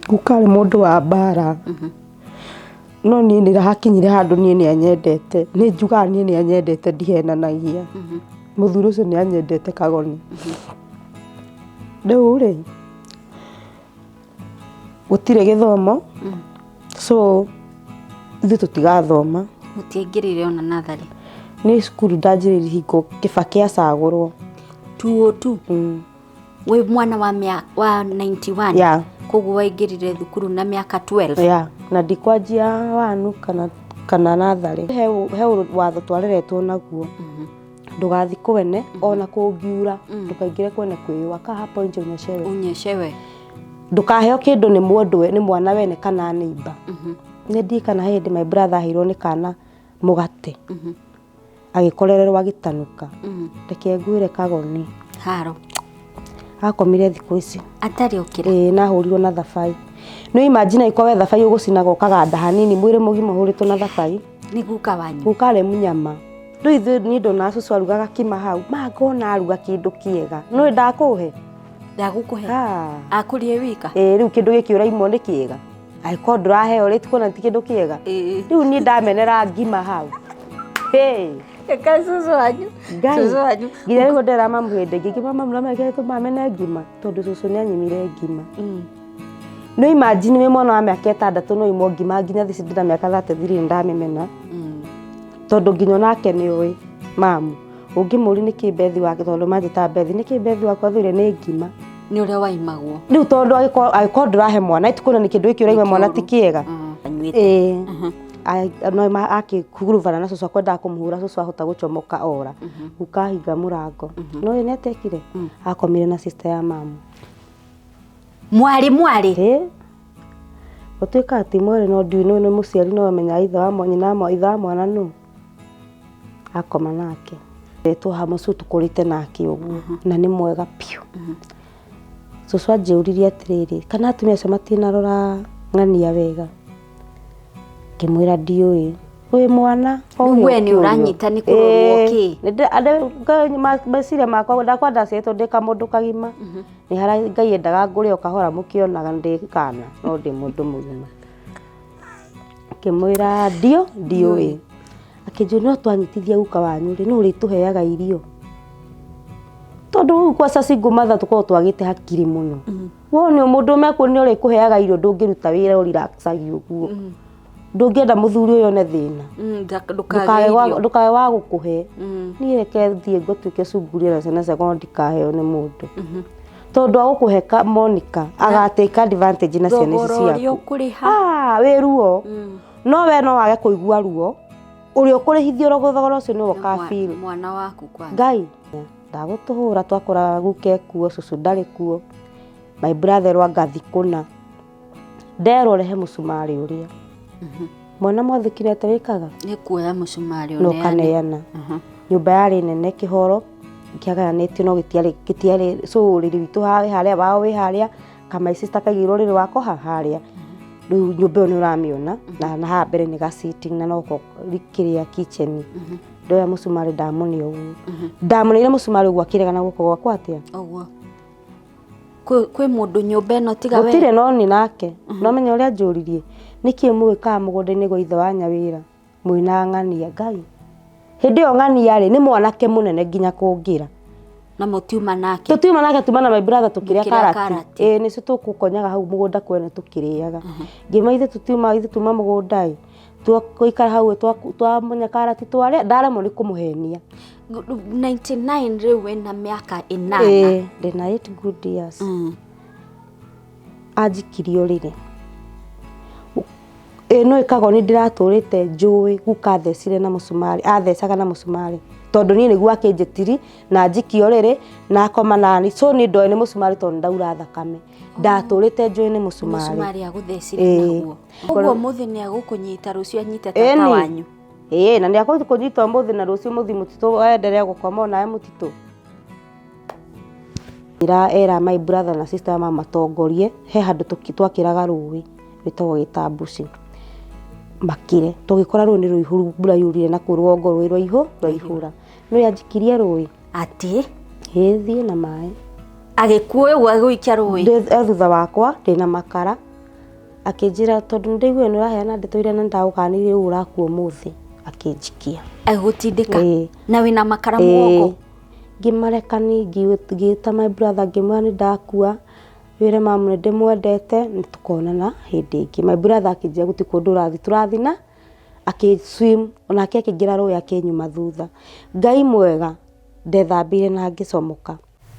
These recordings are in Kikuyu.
Guka arĩ mũndũ wa mbara. No niĩ nĩ hakinyire handũ niĩ nĩ anyendete. Nĩ njugaga niĩ nĩ anyendete ndihenanagia. Mũthuri ũcio nĩ anyendete kagoni. Rĩu rĩ, gũtirĩ gĩthomo, so ithuĩ tũtigathoma. Mũtiaingĩrire ona natharĩ? Niĩ cukuru ndanjĩrĩirie hingo Kĩbakĩ acagũrwo. 202? Wĩ mwana wa mĩa, wa 91? Yeah. Koguo waingĩrire thukuru na mĩaka 12? Yeah. Na ndikwanjia wanu kana natharĩ. He watho twareretwo naguo. Ndũgathi kwene ona kũngiura, ndũkaingĩre kwene kwĩyũa. Kaa hapo nje unyeshewe. Unyeshewe. Ndũkaheo kĩndũ nĩ mũndũ nĩ mwana wene kana neighbor. Nĩ ndiĩ kana he hĩndĩ my brother aheirwo nĩ kana mũgate. Agĩkorererwo agĩtanuka. Reke ngwĩre kagoni. Haro. Akomire thikũ ici. Atarĩ okĩra. Ĩĩ na ahũrirwo na thabai. Nĩ imagine angĩkorwo we thabai ũgũcinaga ũkaganda hanini mwĩrĩ mũgima ũhũrĩtwo na thabai. Nĩ guka wanyu? Guka arĩ mũnyama. Rĩu ithuĩ niĩ ndona cũcũ arugaga kima hau, ma ngona aruga kĩndũ kĩega. Nĩũĩ ndakũhe? Ndagũkũhe? Ah. Akũrie wika? Ĩĩ rĩu kĩndũ gĩkĩ ũraimwo nĩ kĩega. Angĩkorwo ndũraheo rĩ tikuona ti kĩndũ kĩega. Ĩĩ. Rĩu niĩ ndamenera ngima hau. Hey. Eka cũcũ wanyu. Ngai. Cũcũ wanyu. Nginya rĩu ndera mamu hĩndĩ ĩngĩ ngĩma mamu namekere tũmamene ngima tondũ cũcũ nĩ anyimire ngima. Nĩ imagine wĩ mwana wa mĩaka 6 no imwo ngima nginya thaici ndĩna mĩaka 33 nĩ ndamĩmena. Tondũ nginya onake nĩ ũĩ mamu. Ũngĩmũria nĩkĩ Bethi wake tondũ manjĩtaga Bethi nĩkĩ Bethi wakwa athũire nĩ ngima. Nĩ ũrĩa waimagwo. Rĩu tondũ angĩkorwo ndũrahe mwana ĩtikũona nĩ kĩndũ gĩkĩ ũraima mwana ti kĩega. Anyuĩte. Ĩĩ. No akĩkurubana na cũcũ akwendaga kũmũhũra cũcũ ahota gũcomoka ora. Guka ahinga mũrango. No ĩ nĩ atekire? Akomire na sister ya mamu. Mwarĩ mwarĩ? Ĩĩ. Gũtuĩkaga ti mwarĩ no ndiũĩ nĩ mũciari no amenyaga ithe wa nyina wa ithe wa mwana nũ. Akoma nake. Etwo hamwe so tũkũrĩte nake ũguo na nĩ mwega biũ. Cũcũ anjĩũririe atĩrĩrĩ, kana atumia acio matinarora ng'ania wega? Ngĩmwĩra ndiũĩ. Wĩ mwana Rĩu we nĩ ũranyita nĩ kũrorwo kĩ? Meciria makwa ndakwa ndaciarĩtwo ndĩ kamũndũ kagima. Nĩ harĩa Ngai endaga ngũre o kahora mũkĩonaga ndĩ kana no ndĩ mũndũ mũgima. Ngĩmwĩra ndiũĩ. Akĩnjũria no twanyitithia guka wanyu rĩ, nũ ũrĩtũheaga irio? Tondũ rĩu kwaca single mother tũkoragwo twagĩte hakiri mũno. Wone mũndũ ũmwe akuonia nĩ ũrĩkũheaga irio ndũngĩruta wĩra ũ relax age ũguo. Ndũngĩenda mũthuri ũyũ one thĩna. Ndũkage wa gũkũhe. Niĩ reke thiĩ ngatuĩke cunguri na ciana ciakwa no ndikaheo nĩ mũndũ. Tondũ agũkũhe Monica aga take advantage na ciana ici Thogora ũrĩa ciaku. ũkũrĩha. Ah, wĩ ruo. No we no wage kũigua ruo. Ũrĩa ũkũrĩhithio thogora ũcio nĩwe ũka feel. Mwana waku kwanza. Ngai. Ndagũtũhũra twakũraga guka ekuo, cũcũ ndarĩ kuo. My brother erwo anga thikũ na. Nderwo rehe mũcumarĩ ũrĩa. Mwana mwathĩki nĩ atĩa wĩkaga? Nĩ kuoya mũcumarĩ Na ũneane. ũkaneana. Nyũmba yarĩ nene kĩhoro kĩagayanĩtio no gĩtiarĩ so ũrĩrĩ witũ harĩa wao wĩ harĩa ka my sister kaigĩirwo ũrĩrĩ wako harĩa. Rĩu nyũmba ĩyo nĩ ũramĩona na haha mbere nĩ ga sitting na noko kĩrĩa kitchen. Ndoya mũcumarĩ ndamũne ũguo. Ndamũneire mũcumarĩ ũguo akĩrega na guoko gwakwa atĩa? Ũguo. Kwĩ mũndũ nyũmba ĩno tiga we? Gũtirĩ no nĩ nake. No menya ũrĩa anjũririe, nĩkĩ mũgĩkaga mũgũnda-inĩ gwa ithe wa Nyawĩra mwĩna ng'ania? Ngai. Hĩndĩ ĩyo ng'ania rĩ, nĩ mwanake mũnene nginya kũngĩra. Na mũtiuma nake? Tũtiuma nake, tuma na my brother tũkĩrĩa Mũkĩrĩa karati. karati. Ĩĩ nĩcio tũgũkonyaga hau mũgũnda kwene tũkĩrĩaga. Ngĩma ithuĩ tũtiuma, ithuĩ tuma mũgũnda ĩ, twaikara hau twamunya karati twarĩa, ndaremwo nĩ kũmũhenia. 99 rĩu wĩna mĩaka 8. Ĩĩ, ndĩna 8 good years. Anjikirie ũrĩrĩ. Ĩĩ no ĩkagwo nĩ ndĩratũrĩte njũĩ guka athecire na mũcumarĩ, athecaga na mũcumarĩ. Tondũ niĩ nĩguo akĩnjĩtiri na njikia ũrĩrĩ na akoma nani. So niĩ ndoĩ nĩ mũcumarĩ tondũ nĩ ndaura thakame. Ndatũrĩte njũĩ nĩ mũcumarĩ. Mũcumarĩ agũthecire naguo. Ũguo mũthĩ nĩ agũkũnyita rũciũ anyite tata wanyu. Ĩĩ, na nĩ akũnyita ũmũthĩ na rũciũ mũthiĩ mũtitũ endelee gũkoma onawe mũtitũ. Era my brother na sister mamatongorie he handũ twakĩraga rũĩ rwĩtagwo gĩtambuci. Makĩre tũgĩkora rũĩ nĩ rũihũru mbura yurire na kũu rũgongo rũĩ rwaihũra. Nĩũĩ anjikirie rũĩ? Atĩ? Ĩĩ thiĩ na maĩ. Agĩkuoya ũguo agĩgũikia rũĩ? E thutha wakwa ndĩna makara. Akĩnjĩra tondũ nĩ ndaiguire nĩ ũraheana ndeto iria na ndagũkanire rĩu ũrakua ũmũthĩ. Akĩnjikia. Agũtindĩka? Ĩĩ. Na wĩna makara Ĩĩ. mũgongo? Ngĩmarekani, ngĩta my brother ngĩmwĩra nĩ ndakua, wĩre mamu nĩ ndĩmwendete, nĩ tũkonana hĩndĩ ĩngĩ. My brother akĩnjĩra gũtirĩ kũndũ ũrathiĩ, tũrathiĩ na akĩ swim, onake akĩingĩra rũĩ akĩnyuma thutha. Ngai mwega, ndethambĩire na ngĩcomoka.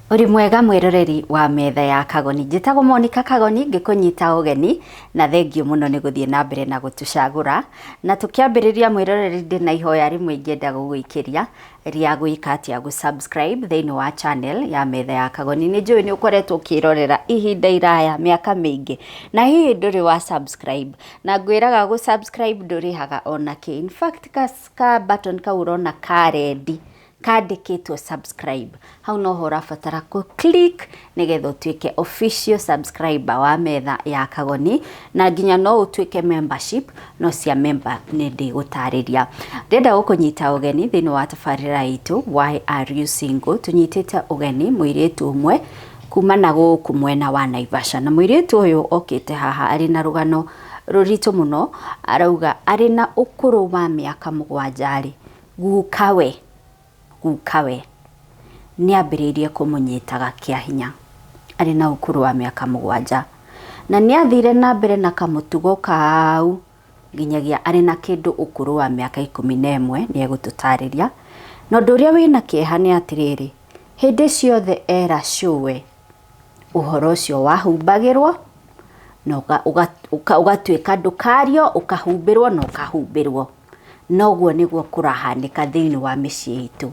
Ũrĩ mwega mwĩroreri wa metha ya Kagoni. Njĩtagwo Monica Kagoni ngĩkũnyita ũgeni na thengiũ mũno nĩ gũthiĩ na mbere na gũtũcagũra. Na tũkĩambĩrĩria mwĩroreri ndĩ na ihoya rĩmwe ingĩenda gũgũikĩria rĩa gwĩka atĩa, gũ subscribe thĩinĩ wa channel ya metha ya Kagoni. Nĩ njũĩ nĩ ũkoretwo ũkĩrorera ihinda iraya, mĩaka mĩingĩ, na hihi ndũrĩ wa subscribe. Na ngwĩraga gũ subscribe ndũrĩhaga ona kĩ. In fact, ka button kau ũrona ka red kandĩkĩtwo subscribe, hau noho ũrabatara kũ click nĩgetha ũtuĩke official subscriber wa metha ya Kagoni, na nginya no ũtuĩke membership, no cia member nĩ ndĩgũtarĩria. Ndĩrenda gũkũnyita ũgeni thĩinĩ wa tabarĩra itũ Why Are You Single. Tũnyitĩte ũgeni mũirĩtu ũmwe kuma na gũkũ mwena wa Naivasha, na mũirĩtu ũyũ okĩte haha arĩ na rũgano rũritũ mũno. Arauga arĩ na ũkũrũ wa mĩaka 7 rĩ, gukawe nĩ ambĩrĩirie kũmũnyitaga kĩa hinya arĩ na ũkũrũ wa mĩaka 7, na nĩ athire na mbere na kamũtugo kau nginyagia arĩ na kĩndũ ũkũrũ wa mĩaka 11. Nĩ egũtũtarĩria. Na ũndũ ũrĩa wĩna kĩeha nĩ atĩrĩrĩ, hĩndĩ ciothe era cũwe ũhoro ũcio wahumbagĩrwo na ũgatuĩka ndũkario, ũkahumbĩrwo na ũkahumbĩrwo. Noguo nĩguo kũrahanĩka thĩinĩ wa mĩciĩ itũ.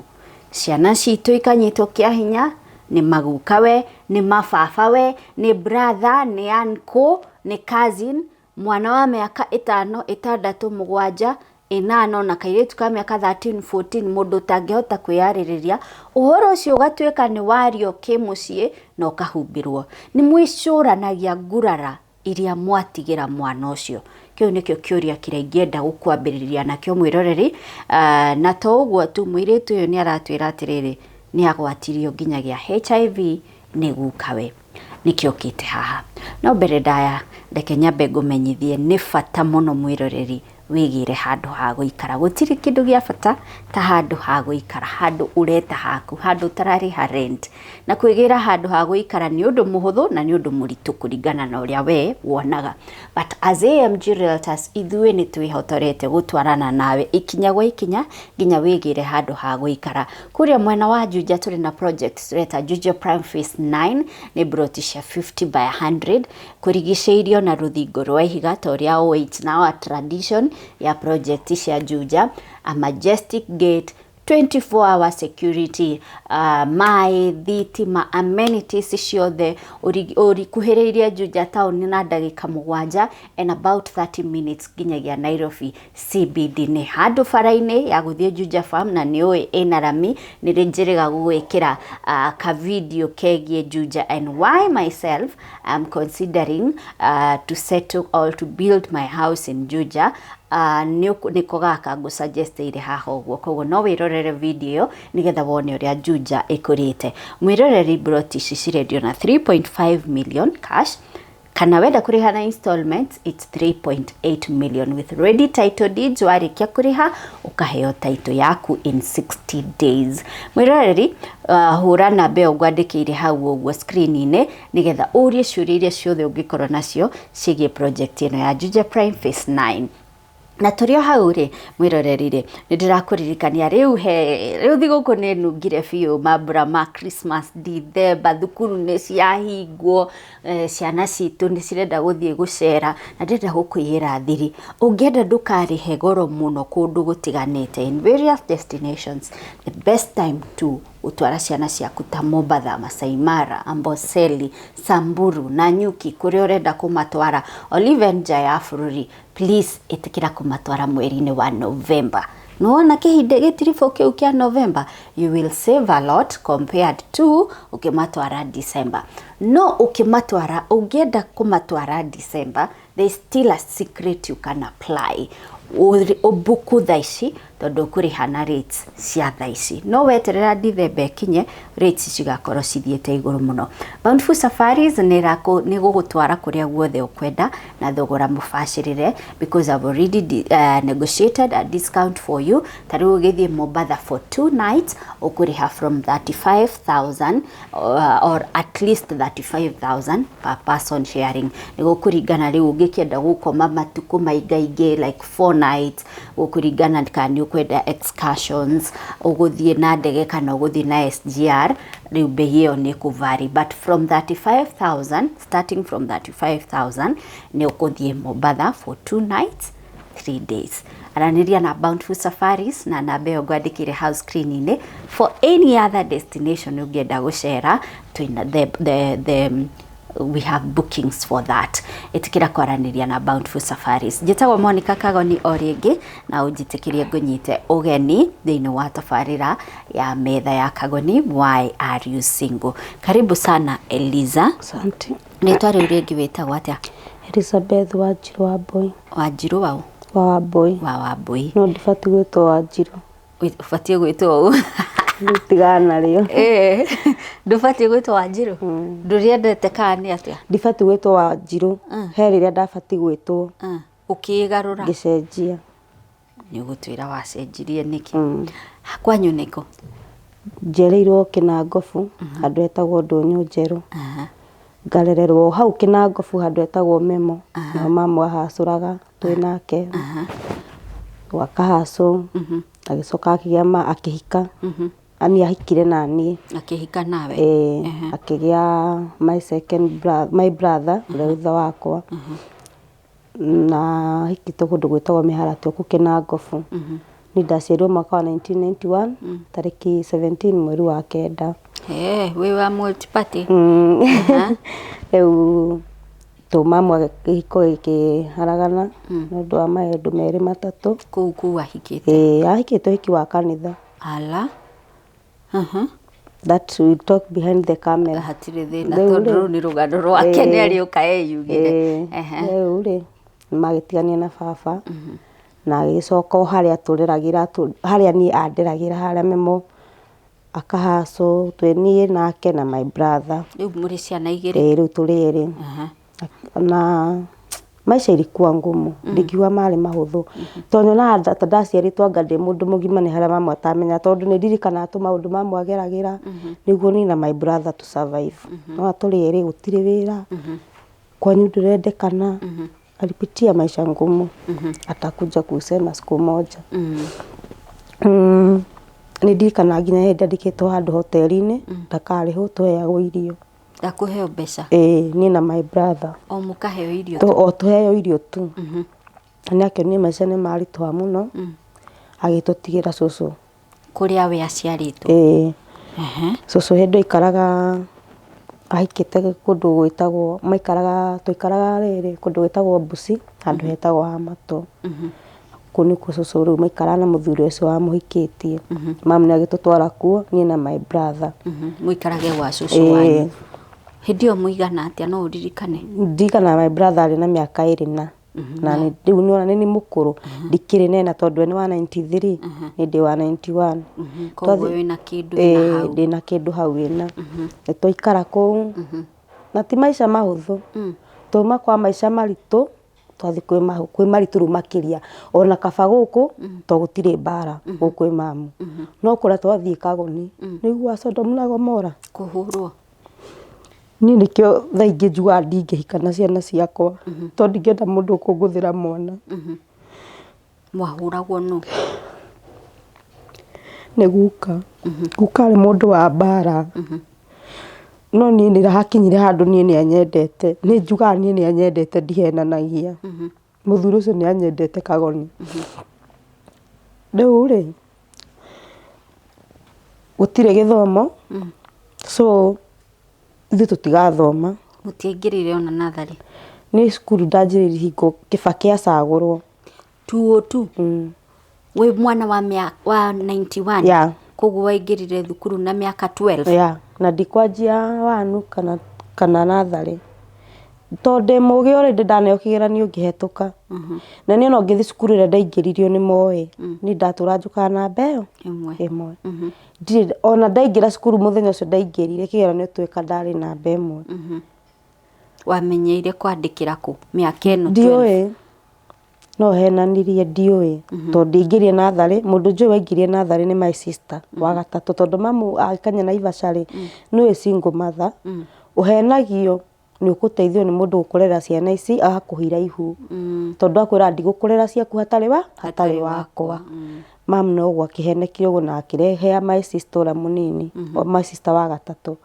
Ciana citũ ikanyitwo kĩa hinya nĩ magukawe, nĩ mababawe, nĩ brother, nĩ uncle, nĩ cousin. Mwana wa mĩaka 5, 6, 7, 8 na kairĩtu ka mĩaka 13, 14, mũndũ ũtangĩhota kwĩyarĩrĩria, ũhoro ũcio ũgatuĩka nĩ wario kĩmũciĩ na ũkahumbĩrwo. Nĩ mwĩcũranagia ngurara iria mwatigĩra mwana ũcio. Kĩu nĩkĩo kĩũria kĩrĩa ingĩenda gũkwambĩrĩria nakĩo mwĩroreri. Na to ũguo tu, mũirĩtu ũyũ nĩ aratwĩra atĩrĩrĩ, nĩ agwatirio nginyagia HIV nĩ gukawe, nĩkĩo okĩte haha. No mbere ndaya, reke nyambe ngũmenyithie nĩ bata mũno mwĩroreri wĩgĩre handũ ha gũikara. Gũtirĩ kĩndũ gĩa bata ta handũ ha gũikara, handũ ũreta haku, handũ ũtararĩha rent. Na kwĩgĩra handũ ha gũikara nĩ ũndũ mũhũthũ na nĩ ũndũ mũritũ kũringana na ũrĩa we wonaga. But as AMG Realtors, ithuĩ nĩ twĩhotorete gũtwarana nawe ikinya gwa ikinya nginya wĩgĩre handũ ha gũikara. Kũrĩa mwena wa Juja tũrĩ na project tũreta Juja Prime Phase 9, nĩ broti cia 50 by 100, kũrigicĩirio na rũthingo rwa ihiga ta ũrĩa ũĩ, it's now a tradition ya project cia Juja. A majestic gate, 24 hour security, maĩ, thitima, amenities ciothe, ũrikuhĩrĩirie Juja town na ndagĩka 7 and about 30 minutes nginyagia Nairobi CBD. Nĩ handũ bara-inĩ ya gũthiĩ Juja Farm, na nĩ ũĩ ĩna rami. Nĩ rĩ njĩrĩga gũgwĩkĩra ka video kegiĩ Juja and why myself I'm considering to settle or to build my house in Juja. Nĩko gaka ngũsuggestĩire haha ũguo, koguo no wĩrorere video ĩyo nĩgetha wone ũrĩa Juja ĩkũrĩte. Mwĩroreri, broti ici cirendio na 3.5 million cash, kana wenda kũrĩha na installments it's 3.8 million with ready title deeds. Warĩkia kũrĩha ũkaheo title yaku in 60 days. Mwĩroreri, hũra namba ĩyo ngwandĩkĩire hau ũguo screen-inĩ nĩgetha ũrie ciũria iria ciothe ũngĩkorwo nacio ciĩgiĩ project ĩno ya Juja Prime Phase 9. Na tũrĩ o hau rĩ, mwĩroreri rĩ, nĩ ndĩrakũririkania rĩu he rĩu thigũkũ nĩ nungire biũ, mambura ma Christmas, December, thukuru nĩ ciahingwo, ciana citũ nĩ cirenda gũthiĩ gũcera, na ndĩrenda gũkũiyĩra thiri. Ũngĩenda ndũkarĩhe goro mũno kũndũ gũtiganĩte in various destinations, the best time to gũtwara ciana ciaku ta Mombatha, Masai Mara, Amboseli, Samburu, Nanyuki, kũrĩa ũrenda kũmatwara, or even nja ya bũrũri, please ĩtĩkĩra kũmatwara mweri-inĩ wa November. Nĩwona kĩhinda gĩtiribũ kĩu kĩa November, you will save a lot compared to ũkĩmatwara December. No ũkĩmatwara, ũngĩenda kũmatwara December, there is still a secret you can apply. Ũmbuku thaa ici tondũ ũkũrĩha na rates cia thaa ici. No weterera December ĩkinye, rates cigakorwo cithiĩte igũrũ mũno. Bountiful Safaris nĩ gũgũtwara kũrĩa guothe ũkwenda na thogora mũbacĩrĩre, because I've already negotiated a discount for you. Ta rĩu ũgĩthiĩ Mombatha for 2 nights ũkũrĩha from 35,000 or at least 35,000 per person sharing. Nĩ gũkũringana rĩu ũngĩkĩenda gũkoma matukũ maingaingĩ like 4 nights, gũkũringana kana nĩ ũkwenda excursions, ũgũthiĩ na ndege kana ũgũthiĩ na SGR, rĩu bei ĩyo nĩ ĩkũ vary, but from 35,000, starting from 35,000 nĩ ũgũthiĩ Mombatha for 2 nights 3 days. Aranĩria na Bountiful Safaris na namba ĩyo ngwandĩkĩire hau screen-inĩ for any other destination ũngĩenda gũcera, twĩna the we have bookings for that. Ĩtĩkĩra kwaranĩria na Bountiful Safaris. Njĩtagwo Monica Kagoni o rĩngĩ na ũnjĩtĩkĩrie ngũnyite ũgeni thĩinĩ wa tabarĩra ya metha ya Kagoni, Why Are You Single? Karibu sana Eliza. Asante. Rĩtwa rĩu rĩngĩ wĩtagwo atĩa? Elizabeth Wanjirũ Wambui. Wanjirũ waũ? Wa Wambui. Wa Wambui. No ndibatiĩ gwĩtwo Wanjirũ. Ũbatiĩ gwĩtwo ũũ? Tigana narĩo. Ndũbatiĩ gwĩtwo Wanjirũ? Ndũrĩendete kana nĩ atĩa? Ndibatiĩ gwĩtwo Wanjirũ. He rĩrĩa ndabatiĩ gwĩtwo. Ũkĩgarũra? Ngĩcenjia. Nĩ ũgũtwĩra wacenjirie nĩkĩ? Kwanyu nĩkũ? Njereirwo Kĩnangobu, handũ hetagwo Ndũnyũ Njerũ. Ngarererwo hau Kĩnangobu handũ hetagwo Memo. Na mamu ahacũraga twĩ nake. Gwaka hacũ, agĩcoka akĩgĩa ma akĩhika. Ani ahikire na niĩ. Akĩhika nawe? Akĩgĩa my second brother, my brother ũrĩa thutha wakwa. Na ahikĩte kũndũ gwĩtagwo Mĩharatĩ kũu Kĩnangobu. Niĩ ndaciarirwo mwaka wa 1991, tarĩki 17 mweri wa 9. Wĩ wa multi-party? Rĩu tũmamu kĩhiko gĩkĩharagana nĩ ũndũ wa maũndũ merĩ matatũ. Kũu kũu ahikĩte? Ahikĩte ũhiki wa kanitha. Ala. That we talk behind the camera. Hatirĩ thĩna tondũ rũu nĩ rũgano rwake nĩ arĩũka eyugĩre. Rĩu rĩ magĩtigania na baba na agĩcoka o harĩa tũreragĩra, harĩa niĩ anderagĩra harĩa Memo akahacũ twĩ niĩ nake na my brother. Rĩu mũrĩ ciana igĩrĩ? Rĩu tũrĩ erĩ. Na maisha ilikuwa ngumu, ndingiuga marĩ mahũthũ. Tondũ nyonaga ta ndaciarĩtwo anga ndĩ mũndũ mũgima nĩ harĩa mamu atamenya, tondũ nĩ ndirikanaga tũmaũndũ mamu ageragĩra nĩguo niĩ na my brother to survive. No tũrĩ erĩ gũtirĩ wĩra, kwanyu ndũrendekana. Alipitia maisha ngumu, atakuja kusema siku moja. Nĩ ndirikanaga nginya hĩndĩ ndandĩkĩtwo handũ hoteli-inĩ, ndakarĩhwo tũheagwo irio. Ndakũheo mbeca? Niĩ na my brother. O mũkaheo irio tu? O tũheo irio tu. Nĩ akĩonire maica nĩ maritũha mũno, agĩtũtigĩra cũcũ. Kũrĩa we aciarĩtwo? Cũcũ hĩndĩ aikaraga ahikĩte kũndũ gwĩtagwo, maikaraga, twaikaraga rĩrĩ kũndũ gwĩtagwo Mbuci, handũ hetagwo Hamatũ. Kũu nĩkuo cũcũ rĩu maikaraga na mũthuri ũcio wamũhikĩtie. Mamu nĩ agĩtũtwara kuo, niĩ na my brother. Mũikarage gwa cũcũ wanyu. Hĩndĩ ĩyo mũigana atĩa, no ũririkane? Ndirikanaga my brother arĩ na mĩaka ĩrĩ na. Na rĩu nĩwona nĩ mũkũrũ, ndikĩrĩ nena tondũ we nĩ wa 93, niĩ ndĩ wa 91. Koguo wĩna kĩndũ wĩna hau. Ndĩna kĩndũ hau wĩna. Nĩ twaikara kũu, na ti maica mahũthũ. Twauma kwa maica maritũ, twathiĩ kwĩ maritũ rĩu makĩria. Ona kaba gũkũ, to gũtirĩ mbara gũkũ kwĩ mamu. No kũrĩa twathiĩ Kagoni, nĩ ũiguaga Sodom na Gomora? Kũhũrwo. Niĩ nĩkĩo thaa ingĩ njugaga ndingĩhika na ciana ciakwa, tondũ ndingĩenda mũndũ ũkũngũthĩra mwana. Mwahũragwo nũ? Nĩ guka. Guka arĩ mũndũ wa mbara. No niĩ nĩ hakinyire handũ niĩ nĩ anyendete. Nĩ njugaga niĩ nĩ anyendete ndihenanagia. Mũthuri ũcio nĩ anyendete Kagoni. Rĩu rĩ, gũtirĩ gĩthomo, so ithuĩ tũtigathoma. Mũtiaingĩrire ona natharĩ? Niĩ cukuru ndanjĩrĩirie hingo Kĩbakĩ acagũrwo. 202? Wĩ mwana wa wa 91? Yeah. Koguo waingĩrire thukuru na mĩaka 12? Yeah. Na ndikwanjia 1 kana Kana natharĩ. Tondũ ndĩ mũgĩ already ndaneo kĩgeranio ngĩhetũka. Na niĩ ona ũngĩthiĩ cukuru ĩrĩa ndaingĩririo nĩ moĩ, niĩ ndatũra njũkaga namba ĩyo Ĩmwe. ĩmwe. Ndirĩ ona ndaingĩra cukuru mũthenya ũcio ndaingĩrire kĩgeranio tweka ndarĩ namba ĩmwe. Wamenyeire kwandĩkĩra kũ? Mĩaka ĩno 12. Ndiũĩ. No henanirie ndiũĩ tondũ ndaingĩrire natharĩ, mũndũ njũĩ waingĩrire natharĩ nĩ my sister wa gatatũ tondũ mamu agĩkenia Naivasha rĩ, nĩũĩ single mother, ũhenagio nĩ ũgũteithio nĩ mũndũ gũkũrera ciana ici agakũhira ihu tondũ akwĩraga ndigũkũrera ciaku hatarĩ wa hatarĩ wakwa. Mamu noguo akĩhenekire ũguo na akĩrehe my sister ũrĩa mũnini, my sister wa gatatũ.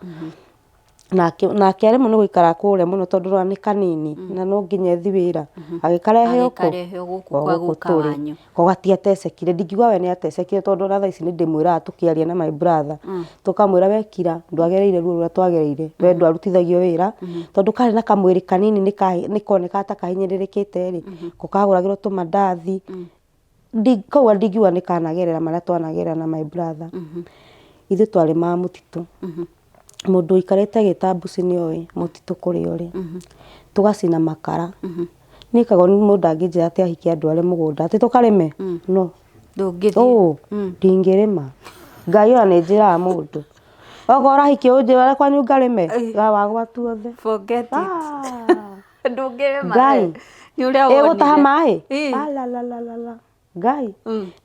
Nake nake aremwo nĩ gũikara kũrĩa mũno tondũ ũrona nĩ kanini na no nginya ethi wĩra agĩkarehe ũkũ Agĩkarehe gũkũ O kwa gũkũ guka tũrĩ. wanyu. Ko gatiatecekire ndingiuga we nĩ atecekire tondũ ona thaa ici nĩ ndĩmwĩraga tũkĩaria na my brother tũkamwĩra we kira ndwagereire ruo rũrĩa twagereire we ndwarutithagio wĩra tondũ karĩ na kamwĩrĩ kanini nĩ konekaga ta kahinyĩrĩrĩkĩte rĩ ko kagũragĩrwo tũmandathi Koguo ndingiuga nĩ kanagerera marĩa twanagerera na my brother. Ithuĩ twarĩmaga mũtitũ. Mũndũ ũikarĩte Gĩtambuci nĩ oĩ mũtitũ kũrĩa ũrĩ. Tũgacina makara. Niĩ kagoni mũndũ ndangĩnjĩra atĩ ahikie andware mũgũnda atĩ tũkarĩme, no. Ndũngĩthiĩ. Ũũ, ndingĩrĩma. Ngai ona nĩ njĩraga mũndũ. Okorwo ũrahikia ũnjĩre kwanyu ngarĩme, wagwa tuothe. Forget it. Ndũngĩrĩma Ngai. we. Nĩ ũrĩa Ĩgũtaha wonire. maĩ Ĩ. Alalalalala. Ngai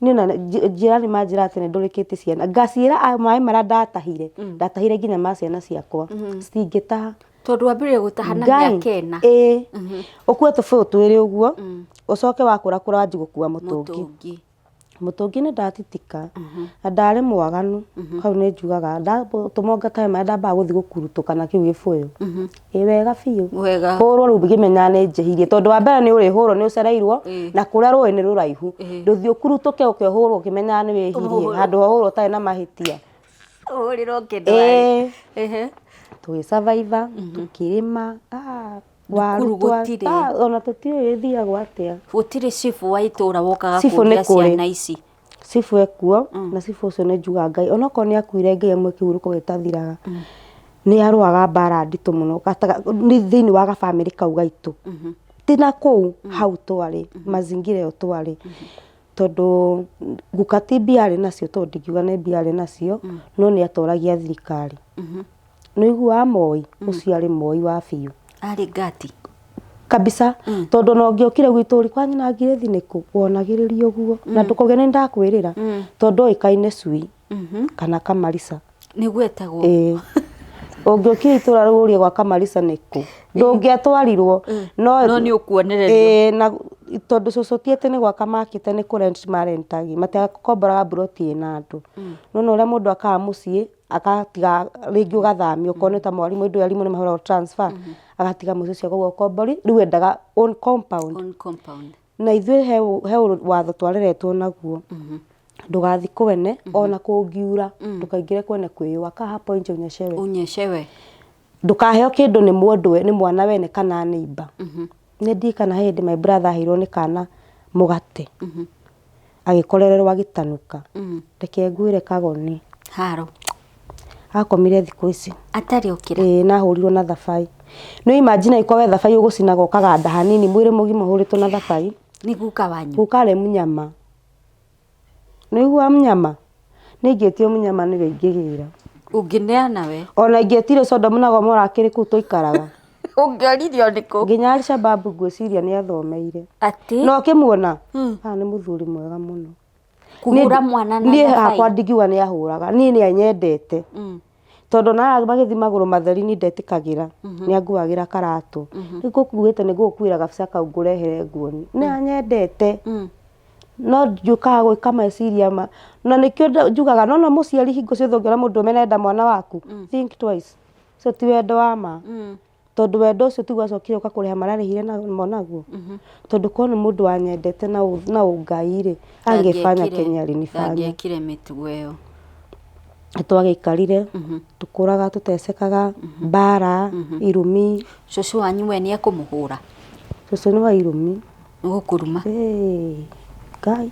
niĩ ona njĩra nĩ manjĩra atĩ nĩ ndũrĩkĩtie ciana ngaciĩra maĩ marĩa ndatahire ndatahire nginya ma ciana ciakwa citingĩtaha Tondũ wambĩrĩria gũtaha na Ngai mĩaka ĩna. ĩĩ ũkue tũbũyũ twĩrĩ ũguo ũcoke wakũra kũra wanjie gũkua mũtũngi Mũtũngi. Mũtũngi nĩ ndatitika na ndarĩ mwaganu hau nĩ njugaga ndatũmwo ngatahe maĩ ndambaga gũthiĩ gũkurutũka na kĩu gĩbũyũ ĩ wega biũ Wega. hũrwo rĩu ngĩmenyaga nĩ njĩhirie tondũ wa mbere nĩ ũrĩhũrwo nĩ ũcereirwo na kũrĩa rũĩ nĩ rũraihu ndũthiĩ ũkurutũke ũke ũhũrwo ũkĩmenyaga nĩ wĩhirie handũ ha ũhũrwo ũtarĩ na mahĩtia Ũhũrĩrwo kĩndũ warĩ. ĩĩ Ehe. tũgĩ survive tũkĩrĩma waru Thukuru gũtirĩ. ona tũtiũĩ ĩthiagwo atĩa Gũtirĩ cibũ wa itũra wokaga Cibũ nĩ kũria kũrĩ. ciana ici. Cibũ ekuo na cibũ ũcio nĩ njugaga Ngai onokorwo nĩ akuire Ngai amũhe kĩhurũko gĩtathiraga nĩ arũaga mbara nditũ mũno thĩinĩ wa gabamĩrĩ kau gaitũ ti na kũu hau twarĩ mazingira ĩyo twarĩ tondũ guka ti mbia arĩ nacio tondũ ndingiuga nĩ mbia arĩ nacio no nĩ atoragia thirikari. Nĩ ũiguaga Moi ũcio arĩ Moi wa biũ Arĩ ngati. Kabisa tondũ ona ũngĩokire gwitũ ũri kwa nyina ngirĩthi nĩkũ wonagĩrĩria ũguo na ndũkauge nĩ ndakwĩrĩra tondũ oĩkaine cui kana kamarisa. Nĩguo etagwo. Ĩĩ ũngĩokire itũra rĩu ũrie gwa kamarisa nĩkũ ndũngĩatwarirwo no No nĩ ũkuonererio. Ĩĩ na tondũ cũcũ ti atĩ nĩ gwaka makĩte nĩ kũ rent marentaga matiakomboraga mburoti ĩna andũ no nĩ ũrĩa mũndũ akaga mũciĩ agatiga rĩngĩ ũgathamio okorwo nĩ ta mwarimũ hĩndĩ ĩyo arimũ nĩ mahũragwo transfer agatiga mũciĩ ũcio akauga ũkombori rĩu endaga own compound. Own compound. Na ithuĩ he watho twareretwo naguo ndũgathiĩ kwene ona kũngiura ndũkaingĩre kwene kwĩyũa kaa hapo nje unyeshewe. Unyeshewe. Ndũkaheo kĩndũ nĩ mũndũ nĩ mwana wene kana neighbour. Nĩ ndirikana he hĩndĩ my brother aheirwo nĩ kana mũgate agĩkorererwo agĩtanuka. Reke ngwĩre kagoni. Haro. Akomire thikũ ici. Atarĩ okĩra. Ĩĩ na ahũrirwo na thabai. Nĩ imagine angĩkorwo we thabai ũgũcinaga ũkaganda hanini mwĩrĩ mũgima ũhũrĩtwo na thabai. Nĩ guka wanyu? Guka arĩ mũnyama. Nĩ ũiguaga mũnyama? Nĩ ingĩtio mũnyama nĩwe ingĩgĩra. Ũngĩneana we? Ona ingĩetire Sodom na Gomora akĩrĩ kũu tũikaraga. Ũngĩoririo nĩkũ? Nginya Alshababu ngwĩciria nĩ athomeire. Atĩ? Na ũkĩmuona? Haha nĩ mũthuri mwega mũno. Kũhũra mwana na Niĩ thabai? hakwa ndingiuga nĩ ahũraga, niĩ nĩ anyendete. Tondũ ona aya magĩthiĩ magũrũ matheri niĩ ndetĩkagĩra, nĩ anguagĩra karatũ. Rĩu ngũkuĩte nĩ ngũgũkuĩra gabica kau ngũrehere nguonie. Nĩ anyendete. No njũkaga gwĩka meciria ma, na nĩkĩo njugaga nĩwona mũciari hingo ciothe ũngĩona mũndũ ũrũme arenda mwana waku, think twice. Ũcio ti wendo wa ma. Tondũ wendo ũcio tiguo acokire gũka kũrĩha mararĩhire namo naguo. Tondũ korwo nĩ mũndũ wanyendete na ũngai rĩ, angĩbanya kenye alinifanya. Ndangĩekire mĩtugo ĩyo. Nĩ twagĩikarire, tũkũraga tũtecekaga, mbara, irumi. Cũcũ wanyu we nĩ ekũmũhũra? Cũcũ nĩ wa irumi. Nĩ gũkũruma? Ĩĩ, Ngai.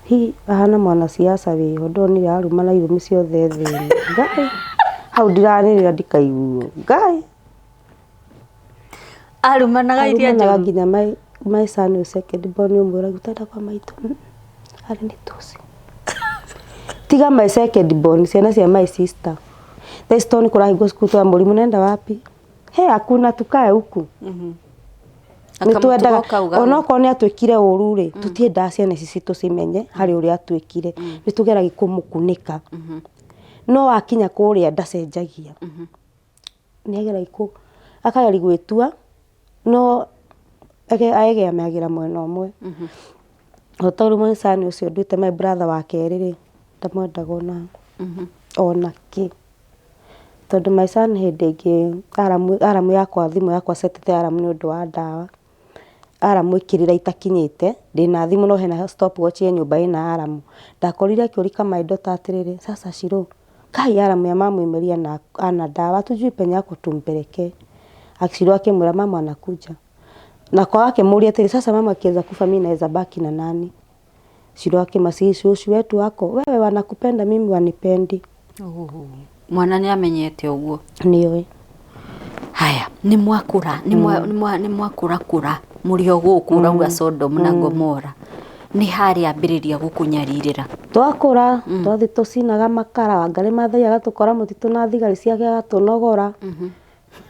Hi, ahana mwanasiasa wĩho ndonire aruma na irumi ciothe thĩ ĩno. Ngai. Hau ndiranĩrĩra ndikaiguo. Ngai. Arumanaga iria Arumanaga njũru. nginya my son ũyũ second born ũmwĩra gũtenda kwa maitũ. Arĩ nĩ tusi. Tiga my second born, ciana cia my sister. Thaa ici tondũ nĩ kũrahingwo cukuru twa mũrimũ nenda wapi? He hakuna tukae huku. Nĩ twendaga Kamũtugo kau ga- onokorwo nĩ atwĩkire ũru rĩ, tũtiendaga ciana ici citũ cimenye harĩ ũrĩa atwĩkire. Nĩ tũgeragia kũmũkunĩka. No akinya kũrĩa ndacenjagia. Nĩ ageragia kũ akageria gwĩtua no egemagĩra mwena ũmwe. O ta ũrĩa mũcani ũcio nduĩte my brother wa kerĩ rĩ, ndamwendaga ona ona kĩ. Tondũ my son hĩndĩ ĩngĩ alarm yakwa thimũ yakwa setete alarm nĩ ũndũ wa ndawa. Alarm ĩkĩrĩra itakinyĩte, ndĩna thimũ no hena stop watch ya nyũmba ĩna alarm. Ndakorire akĩũria my daughter atĩrĩrĩ, sasa Shiro, kai alarm ya mamu imelia na ana dawa hatujui penye ako tumpelekee. Shiro akĩmwĩra mama anakuja. Na kwa akĩmũria atĩrĩ, sasa mama akiweza kufa mimi naweza baki na nani? Shiro akĩma si shoshu wetu ako, wewe wanakupenda mimi wanipendi. Mwana nĩ amenyete ũguo. Nĩoĩ. Haya, nĩ mwakũra, nĩ mwakũrakũra mũrĩ o gũkũ ũrauga Sodom na Gomora. Nĩ harĩa ambĩrĩria gũkũnyarirĩra. Twakũra, twathiĩ tũcinaga makara, Wangarĩ Maathai agatũkora mũtitũ na thigari ciake agatũnogora.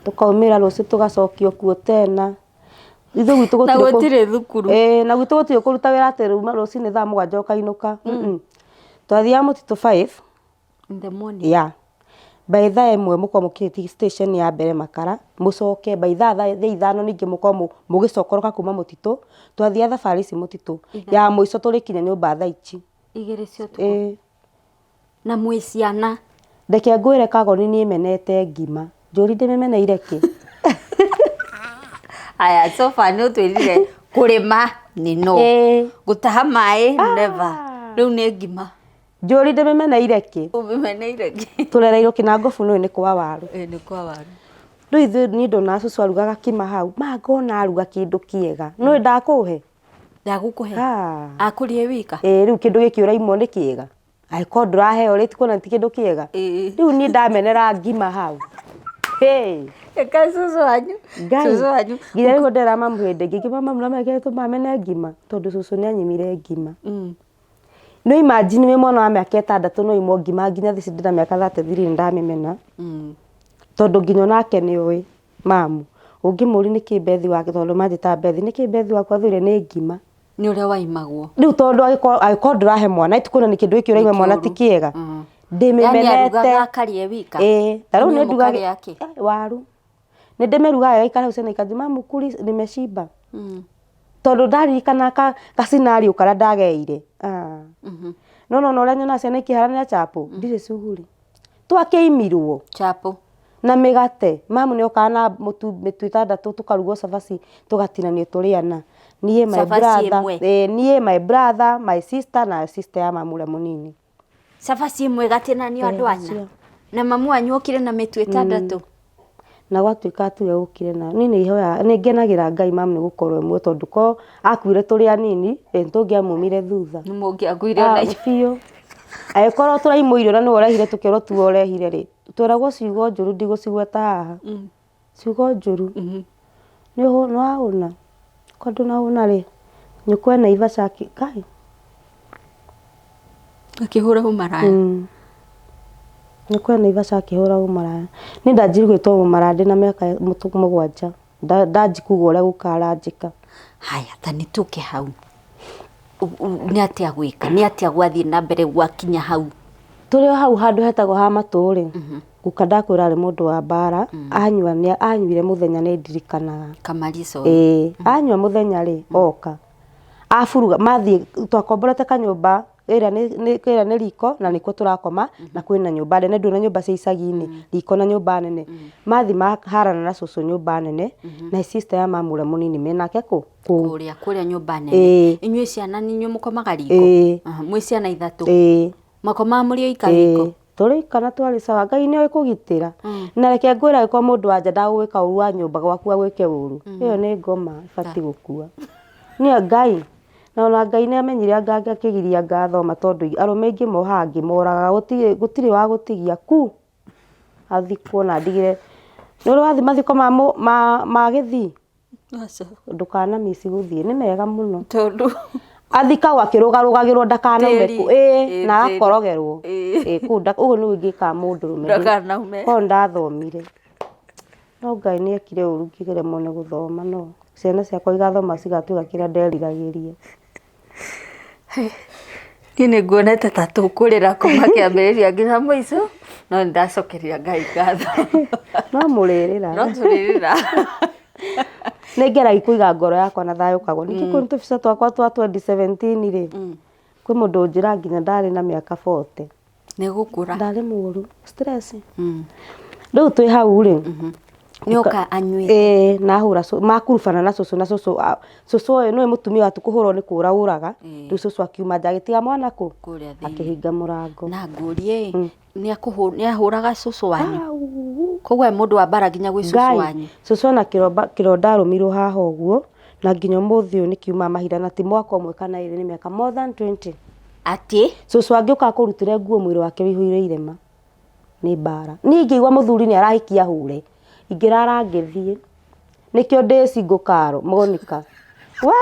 Tũkaumĩra rũciũ tũgacokio kuo tena. Ithuĩ gwitũ Na gũtirĩ gũtirĩ thukuru. Ĩĩ, na gwitũ gũtirĩ kũruta wĩra atĩ ruma rũcinĩ thaa mũgwanja ũkainũka. Twathiaga mũtitũ 5. In the morning. Yeah. By thaa ĩmwe mũkorwo mũkinyĩtie station ya mbere makara, mũcoke by thaa 5 ningĩ mũkorwo mũgĩcokoroka kuma mũtitũ. Twathiaga thabarĩ ici mũtitũ. Ya mũico tũrĩkinya nyũmba thaa ici. 2 cia ũtukũ. Ĩĩ. Na mwĩ ciana. Reke ngwĩre Kagoni niĩ menete ngima. Njũri ndĩmĩmeneire kĩ? Haya, so far nĩ ũtwĩrire kũrĩma nĩ no. Ĩĩ. Gũtaha maĩ never. Rĩu nĩ ngima. Njũri ndĩmĩmeneire kĩ? Ũmĩmeneire kĩ? Tũrereirwo kĩnangobu nĩũĩ nĩ kwa waru. Ĩĩ nĩ kwa waru. Rĩu ithuĩ niĩ ndona cũcũ arugaga kima hau, ma ngona aruga kĩndũ kĩega. Nĩũĩ ndakũhe? Ndagũkũhe? Ah. Akũrĩe wika? Ĩĩ rĩu kĩndũ gĩkĩ ũraimwo nĩ kĩega. Angĩkorwo ndũraheo rĩ, ti kuona ti kĩndũ kĩega. Ĩĩ. Rĩu niĩ ndamenera ngima hau. Hey. Eka cũcũ wanyu. Ngai. Cũcũ wanyu. Nginya rĩu ndera mamu hĩndĩ ĩngĩ, ngĩmwĩra mamu no tũmamene ngima, tondũ cũcũ nĩ anyimire ngima. No imagine wĩ mwana wa mĩaka 6 no imwo ngima nginya thaa ici ndĩna mĩaka 33 nĩ ndamĩmena. Tondũ nginya onake nĩ oĩ mamu. Ũngĩmũria nĩkĩ Bethi wake, tondũ manjĩtaga Bethi, nĩkĩ Bethi waku athũire nĩ ngima. Nĩ ũrĩa waimagwo. Rĩu tondũ angĩkorwo ndũrahe mwana, ĩtikuona nĩ kĩndũ gĩkĩ ũraima mwana ti kĩega. Ndĩmĩmenete. Ndĩmĩmenete. Yaani arugaga akarĩe wika? Ĩĩ, ta rĩu Inyuĩ nĩ ndugaga mũkarĩa kĩ? Waru. Nĩ ndĩmĩrugaga ĩgaikara hau ciana ikanjĩra mamu kuli nimeshiba. Tondũ ndaririkana ka scenario karĩa ndagereire. No nona ũrĩa nyonaga ciana ikĩharanĩra chapo, ndirĩ cuguri. Twakĩimirwo. Chapo. Na mĩgate. Mamu nĩ okaga na mũtu mĩtu 6 tũkarugwo cabaci tũgatinanio tũrĩ ana. Niĩ my Cabaci brother, ĩmwe? ĩĩ niĩ my brother, my sister na sister ya mamu ũrĩa mũnini. Cabaci ĩmwe ĩgatinanio andũ ana? Na mamu wanyu okire na mĩtu 6? Na gwatuĩka tiwe ũkire nayo. Niĩ nĩ hoyaga, nĩ ngenagĩra Ngai mamu nĩ gũkorwo e muoyo tondũ korwo akuire tũrĩ anini, ĩ nĩ tũngĩamumire thutha. Nĩ mũngĩakuire ona inyuĩ. Biũ. Angĩkorwo tũraimwo irio na nĩwe ũrehire tũkerwo tiwe ũrehire rĩ, tweragwo ciugo njũru ndigũcigweta haha. Ciugo njũru. Nĩ wahũna? Korwo ndũnahũna rĩ, nyũkwa ena ibaca kai. Akĩhũra ũmaraya. Nyũkwa ena ibaca akĩhũra ũmaraya. Niĩ ndanjirie gwĩtwo mũmaraya ndĩna mĩaka 7. Ndanji kuga ũrĩa guka aranjĩka. Haya, ta nĩ tũke hau. Nĩ atĩa gwĩka? Nĩ atĩa gwathiĩ na mbere gwakinya hau? Tũrĩ o hau handũ hetagwo ha matũ rĩ, guka ndakwĩra arĩ mũndũ wa mbara, anyua nĩ anyuire mũthenya nĩ ndirikanaga. Kamarico. Ĩĩ, anyua mũthenya rĩ, oka. Aburuga, mathiĩ twakomborete kanyũmba ĩrĩa nĩ ĩrĩa nĩ riko na nĩkuo tũrakoma na kwĩna nyũmba nene, ndũĩ na nyũmba cia icagi-inĩ, riko na nyũmba nene. Mathiĩ maharana na cũcũ nyũmba nene, na sister ya mamu ũrĩa mũnini menake kũ? Kũu. Kũrĩa, kũrĩa nyũmba nene. Ĩĩ. Inyuĩ ciana nĩ inyuĩ mũkomaga riko? Ĩĩ. Mwĩ ciana 3? Ĩĩ. Makomaga mũrĩ oika riko? Ĩĩ. Tũrĩ oika na twarĩ sawa, Ngai nĩ oĩ kũgitĩra. Na reke ngwĩre angĩkorwo mũndũ wa nja ndagũgwĩka ũru wa nyũmba gwaku agwĩke ũru, ĩyo nĩ ngoma ĩbatiĩ gũkua. Nĩ Ngai, na ona Ngai nĩ amenyire anga akĩgiria ngathoma tondũ arũme aingĩ mohaga ngĩmoragaga, gũtirĩ wa gũtigia ku. Athikwo na ndigĩre. Nĩ ũrĩ wathiĩ mathiko ma gĩthii? Aca. Ndũkana miss gũthiĩ, nĩ mega mũno. Tondũ Athikagwo akĩrũgarũgagĩrwo ndakanaume Tĩri. kũ ĩĩ na Ĩĩ, tĩri. agakorogerwo. Ĩĩ. Ĩĩ kũu ũguo nĩguo ingĩkaga mũndũrũme. Ndakanaume. Korwo nĩndathomire. No Ngai nĩ ekire ũru ngĩremwo nĩ gũthoma no ciana ciakwa igathoma cigatuĩka kĩrĩa nderiragĩria. Niĩ nĩ nguonete ta tũkũrĩra kuma kĩambĩrĩria nginya mũico, no nĩ ndacokeria Ngai ngatho. No mũrĩrĩra. No tũrĩrĩra. Nĩ ngeragia kũiga ngoro yakwa na thayũ kagwo. Ningĩ kwĩ tũbica twakwa twa 2017 rĩ, kwĩ mũndũ ũnjĩraga nginya ndarĩ na mĩaka 40. Nĩ gũkũra. Ndarĩ mũru. Stress. Rĩu twĩ hau rĩ, Nĩ oka anyuĩte. Ĩĩ na ahũra cũ makurubana na cũcũ na cũcũ cũcũ ũyũ nĩwe mũtumia wa kũhũrwo nĩ kũra ũraga, rĩu cũcũ akiuma nja agĩtiga mwana kũ? Kũrĩa thĩinĩ. Akĩhinga mũrango. Na ngũrie ĩ, nĩ ahũraga cũcũ wanyu? Koguo we mũndũ wa mbara nginya gwĩ cũcũ wanyu? Cũcũ ena kĩronda arũmirwo haha ũguo, na nginya ũmũthĩ ũyũ nĩ kiumaga mahinda na ti mwaka ũmwe kana ĩrĩ nĩ mĩaka more than 20. Atĩ? Cũcũ angĩũka akũrutĩre nguo mwĩrĩ wake wĩihũire irema. Nĩ mbara. Niĩ ingĩigua mũthuri nĩ arahikia hũre, ingĩrara ngĩthiĩ. Nĩkĩo ndĩ single karo, Monica. We!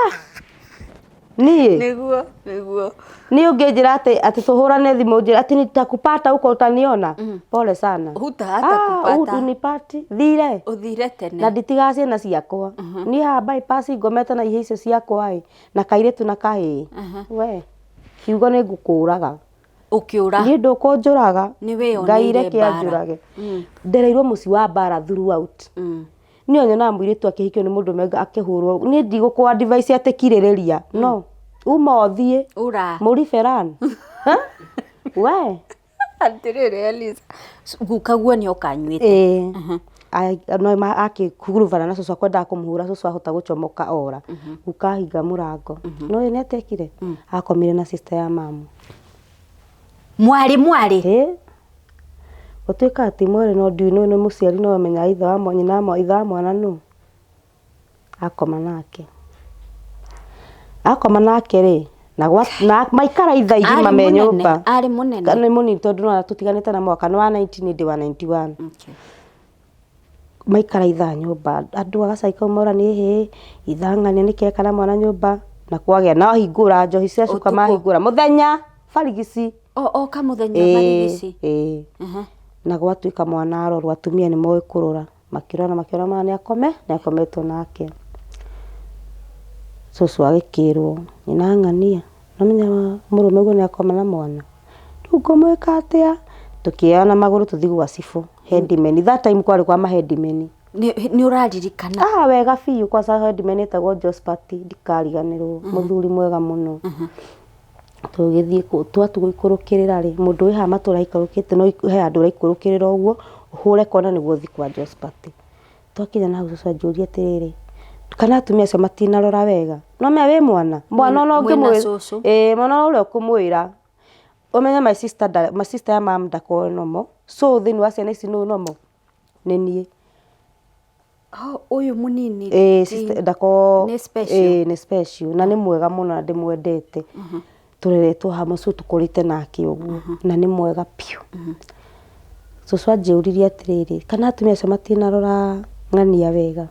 Niĩ? Nĩguo, nĩguo. Niĩ ũngĩnjĩra atĩ atĩ tũhũrane thimũ ũnjĩre atĩ nitakupata huko utaniona. Pole sana. Huta hatakupata. Ah, hunipati. Thire. Ũthire tene. Na nditigaga ciana ciakwa. Niĩ haha bypass ngomete na ihĩĩ icio ciakwa ĩ, na kairĩtu na kahĩĩ. We, kiugo nĩ ngũkũraga. Ũkĩũra. Niĩ ndũkũnjũraga. Nĩ wĩyoneire Ngai reke mbara. anjũrage. Ndereirwo mũciĩ wa mbara throughout. Niĩ nyonaga mũirĩtu akĩhikio nĩ mũndũ ũmwe akĩhũrwo. Niĩ ndigũkũ advise atĩ kirĩrĩria. No. Uma ũthiĩ. Ũra. Mũribe run. We. Atĩrĩrĩ Eliza, guka guo nĩ oka anyuĩte. Ĩĩ. No akĩkurubana na cũcũ akwendaga kũmũhũra cũcũ ahota gũcomoka ora. Guka ahinga mũrango. No ĩ nĩ atekire? Akomire na sister ya mamu. Mwarĩ mwarĩ? Ĩĩ. Gũtuĩkaga ti mwarĩ no ndiũĩ nĩ mũciari no amenyaga ithe wa nyina wa ithe wa mwana nũ. Akoma nake. Akoma nake rĩ, na maikara ithaa igima me nyũmba. Arĩ mũnene? Nĩ mũnini tondũ nĩ tũtiganĩte na mwaka, nĩ wa 90 niĩ ndĩ wa 91. Maikara ithaa nyũmba, andũ a gacagi kau mora nĩ hĩ, ithang'ania nĩkĩ eka na mwana nyũmba, na kwagĩa na ahingũra njohi cia cuka mahingũra, mũthenya barigici. Oka mũthenya barigici? Ĩĩ. Na gwatuĩka mwana arorwo atumia nĩ moĩ kũrora. Makĩrora makĩona mwana nĩ akome, nĩ akometwo nake. Cũcũ agĩkĩrwo, nyina ng'ania, nĩ ũramenya mũrũme ũguo nĩ akoma na mwana? Rĩu ngũmwĩka atĩa? Tũkĩoyana na magũrũ tũthiĩ gwa cibũ, headman. That time kwarĩ kwa ma headman. Nĩ ũraririkana? Ah wega biũ kwanza headman etagwo Josphat ndikariganĩrwo, mũthuri mwega mũno. Tũgĩthiĩ kũu, twatua gũikũrũkĩrĩra rĩ, mũndũ wĩ haha matũra aikũrũkĩte no he handũ ũraikũrũkĩrĩra ũguo, ũhũre kona nĩguo ũthiĩ kwa Josphat. Twakinya na hau cũcũ anjũria atĩrĩrĩ, kana atumia acio matinarora wega? Nĩ ũramenya wĩ mwana? Mwana ona Mwĩna ũngĩmwĩra, cũcũ? ĩĩ mwana ũrĩa ũkũmwĩra, ũmenye my sister my sister ya mum ndakoragwo normal, so thĩinĩ wa ciana ici nũ normal? Nĩ niĩ. Oh, ũyũ mũnini Ĩĩ sister ndakoragwo nĩ special. Ĩĩ nĩ special na nĩ mwega mũno na ndĩmwendete. Tũreretwo hamwe so tũkũrĩte nake ũguo na nĩ mwega biũ. Cũcũ anjũririe atĩrĩrĩ, kana atumia acio matinarora ng'ania wega?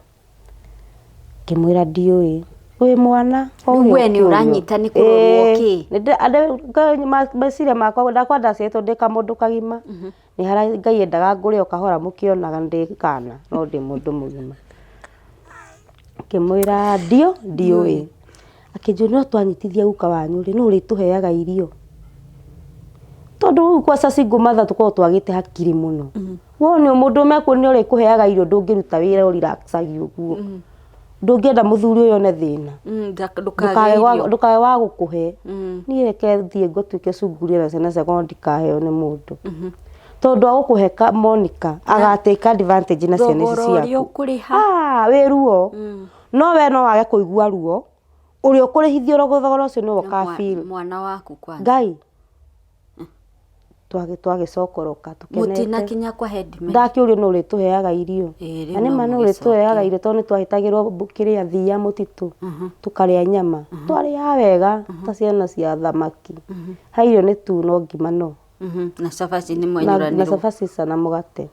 Ngĩmwĩra ndiũĩ. Wĩ mwana Rĩu we nĩ ũranyita nĩ kũrorwo kĩ? Meciria makwa ndakwa ndaciarĩtwo ndĩ kamũndũ kagima. Nĩ harĩa Ngai endaga ngũre o kahora mũkĩonaga ndĩ kana no ndĩ mũndũ mũgima. Ngĩmwĩra ndiũĩ. Akĩnjũria no twanyitithia guka wanyu rĩ, nũ ũrĩtũheaga irio? Tondũ rĩu kwanza single mother tũkoragwo twagĩte hakiri mũno. Wone mũndũ ũmwe nĩ ũrĩkũheaga irio ndũngĩruta wĩra ũ relax age ũguo. Ndũngĩenda mũthuri ũyũ one thĩna. Ndũkage wa gũkũhe. Niĩ reke thiĩ ngatuĩke cunguria na ciana ciakwa no ndikaheo nĩ mũndũ. Tondũ agũkũhe Monica aga take advantage na ciana ici Thogora ũrĩa ciaku. ũkũrĩha. Ah, wĩ ruo. No we no wage kũigua ruo, ũrĩa ũkũrĩhithio thogora ũcio nĩwe ũka feel. Mwana waku kwanza. Ngai. Twagĩcokoroka tũkenete. Mũtinakinya kwa headman. Ndakĩũrio nũ ũrĩtũheaga irio. Ĩĩ, rĩu Na nĩ ma no nũ ũrĩtũheaga mũgĩcokie. irio tondũ nĩ twahĩtagĩrwo kĩrĩa thiia mũtitũ, tũkarĩa nyama. Twarĩaga wega ta ciana cia thamaki. Ha irio nĩ tu no ngima no. Na cabaci nĩ Na mwenyũranĩrwo. Cabaci ica na mũgate.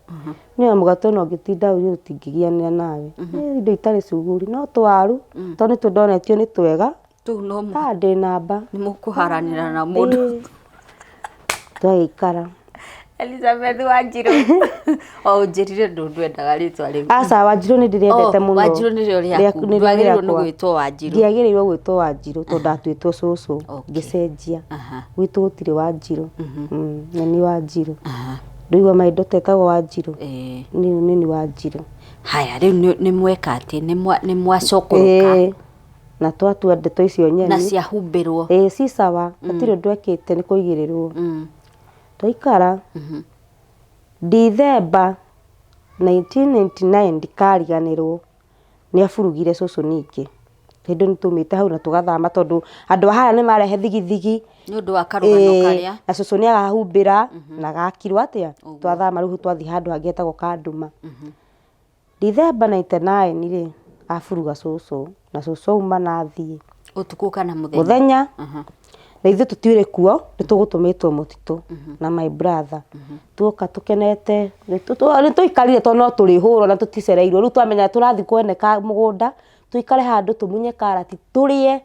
Niĩ ona mũgate ona ũngĩtinda ũrĩe tũtingĩgianĩra nawe. Nĩ indo itarĩ cuguri no tũwaru tondũ nĩtuo ndonetio nĩ twega. Tũu no Ah, ndĩ namba. Nĩ mũkũharanĩra na mũndũ. Ĩĩ. Twagĩikara. Elizabeth Wanjirũ. O ũnjĩrire ndũ ndwendaga rĩtwa rĩu. Aca Wanjirũ nĩ ndĩrĩendete Oh, mũno. Wanjirũ nĩrĩo rĩaku. Nĩrĩo Ndwagĩrĩirwo nĩ rĩakwa. gwĩtwo Wanjirũ. Ndiagĩrĩirwo gwĩtwo Wanjirũ tondũ ndatuĩtwo cũcũ. Okay. Ngĩcenjia. Aha. Gwitũ gũtirĩ Wanjirũ. Nĩ niĩ Wanjirũ. Ndũigua my daughter etagwo Wanjirũ. Ĩĩ. Nĩ nĩ Wanjirũ. Haya rĩu nĩ mweka atĩ nĩ mwacokoroka. Ĩĩ. Na twatua ndeto icio nyeni. Na ciahumbĩrwo. Ĩĩ ci sawa. Hatirĩ ũndũ ekĩte nĩ kũigĩrĩrwo. Twaikara Dithemba 1999 ndikariganĩrwo nĩ aburugire cũcũ ningĩ. Hĩndĩ ĩyo nĩ twaumĩte hau na tũgathama tondũ andũ a harĩa nĩ marehe thigithigi. Nĩ ũndũ wa karũgano karĩa. Na cũcũ nĩ arahumbĩra na gakirwo atĩa. Twathama rĩu twathiĩ handũ hangĩ hetagwo Kanduma. Dithemba 99 rĩ, aburuga cũcũ na cũcũ auma na athiĩ. Ũtukũ kana mũthenya? Mũthenya. Na ithuĩ tũtiũrĩ kuo, nĩ tũgũtũmĩtwo mũtitũ na my brother. Tuoka tũkenete, nĩ twaikarire tondũ no tũrĩhũrwo na tũticereirwo. Rĩu twamenya tũrathiĩ kwene mũgũnda, tũikare handũ tũmunye karati tũrĩe,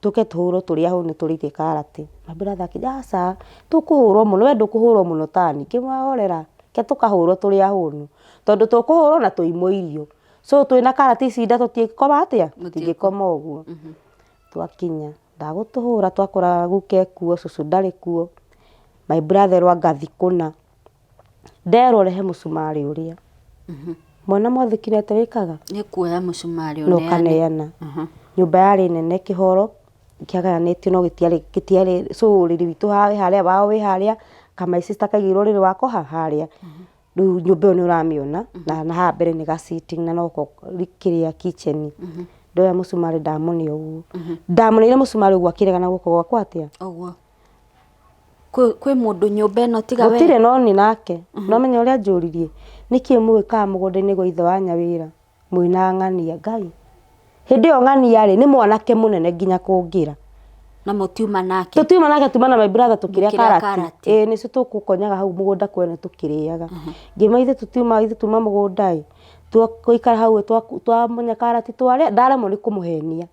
tũke tũhũrwo tũrĩ ahũnu tũrĩte karati. My brother akĩnjĩra aca, tũkũhũrwo mũno, we ndũkũhũrwo mũno tani. Ngĩmwĩra horera, reke tũkahũrwo tũrĩ ahũnu. Tondũ tũkũhũrwo na tũimwo irio. So twĩna karati ici nda tũtingĩkoma atĩa? Tũtingĩkoma ũguo. Twakinya, ndagũtũhũra twakora guka ekuo, cũcũ ndarĩ kuo, my brother erwo anga thiĩ kũna. Nderwo rehe mũcumarĩ ũrĩa. Mwana mwathĩki nĩ atĩa wĩkaga? Nĩ kuoya mũcumarĩ Na ũneane. ũkaneana. Nyũmba yarĩ nene kĩhoro, kĩagayanĩtio no gĩtiarĩ gĩtiarĩ so ũrĩrĩ witũ wĩ harĩa, wao wĩ harĩa, ka my sister kaigĩirwo ũrĩrĩ wako harĩa. Rĩu nyũmba ĩyo nĩ ũramĩona, na haha mbere nĩ ga sitting na noko kĩrĩa kitchen. Ndoya mũcumarĩ ndamũne ũguo. Ndamũneire mũcumarĩ ũguo akĩrega na guoko gwakwa atĩa? Ũguo. Kwĩ mũndũ nyũmba ĩno tiga we? Gũtirĩ no niĩ nake. No ũmenye ũrĩa anjũririe? Nĩkĩ mũgĩkaga mũgũnda-inĩ gwa ithe wa Nyawĩra mwĩna ng'ania? Ngai! Hĩndĩ ĩyo ng'ania rĩ, nĩ mwanake mũnene nginya kũngĩra. Na mũtiuma nake? Tũtiuma nake, tuma na my brother tũkĩrĩa Mũkĩrĩa karati. karati. Ĩĩ nĩcio tũgũkonyaga hau mũgũnda kwene tũkĩrĩaga. Ngĩmwĩra ithuĩ tũtiuma, ithuĩ tuma mũgũnda ĩ, tũikara hau ĩ, twamunya karati twarĩa, ndaremwo nĩ kũmũhenia.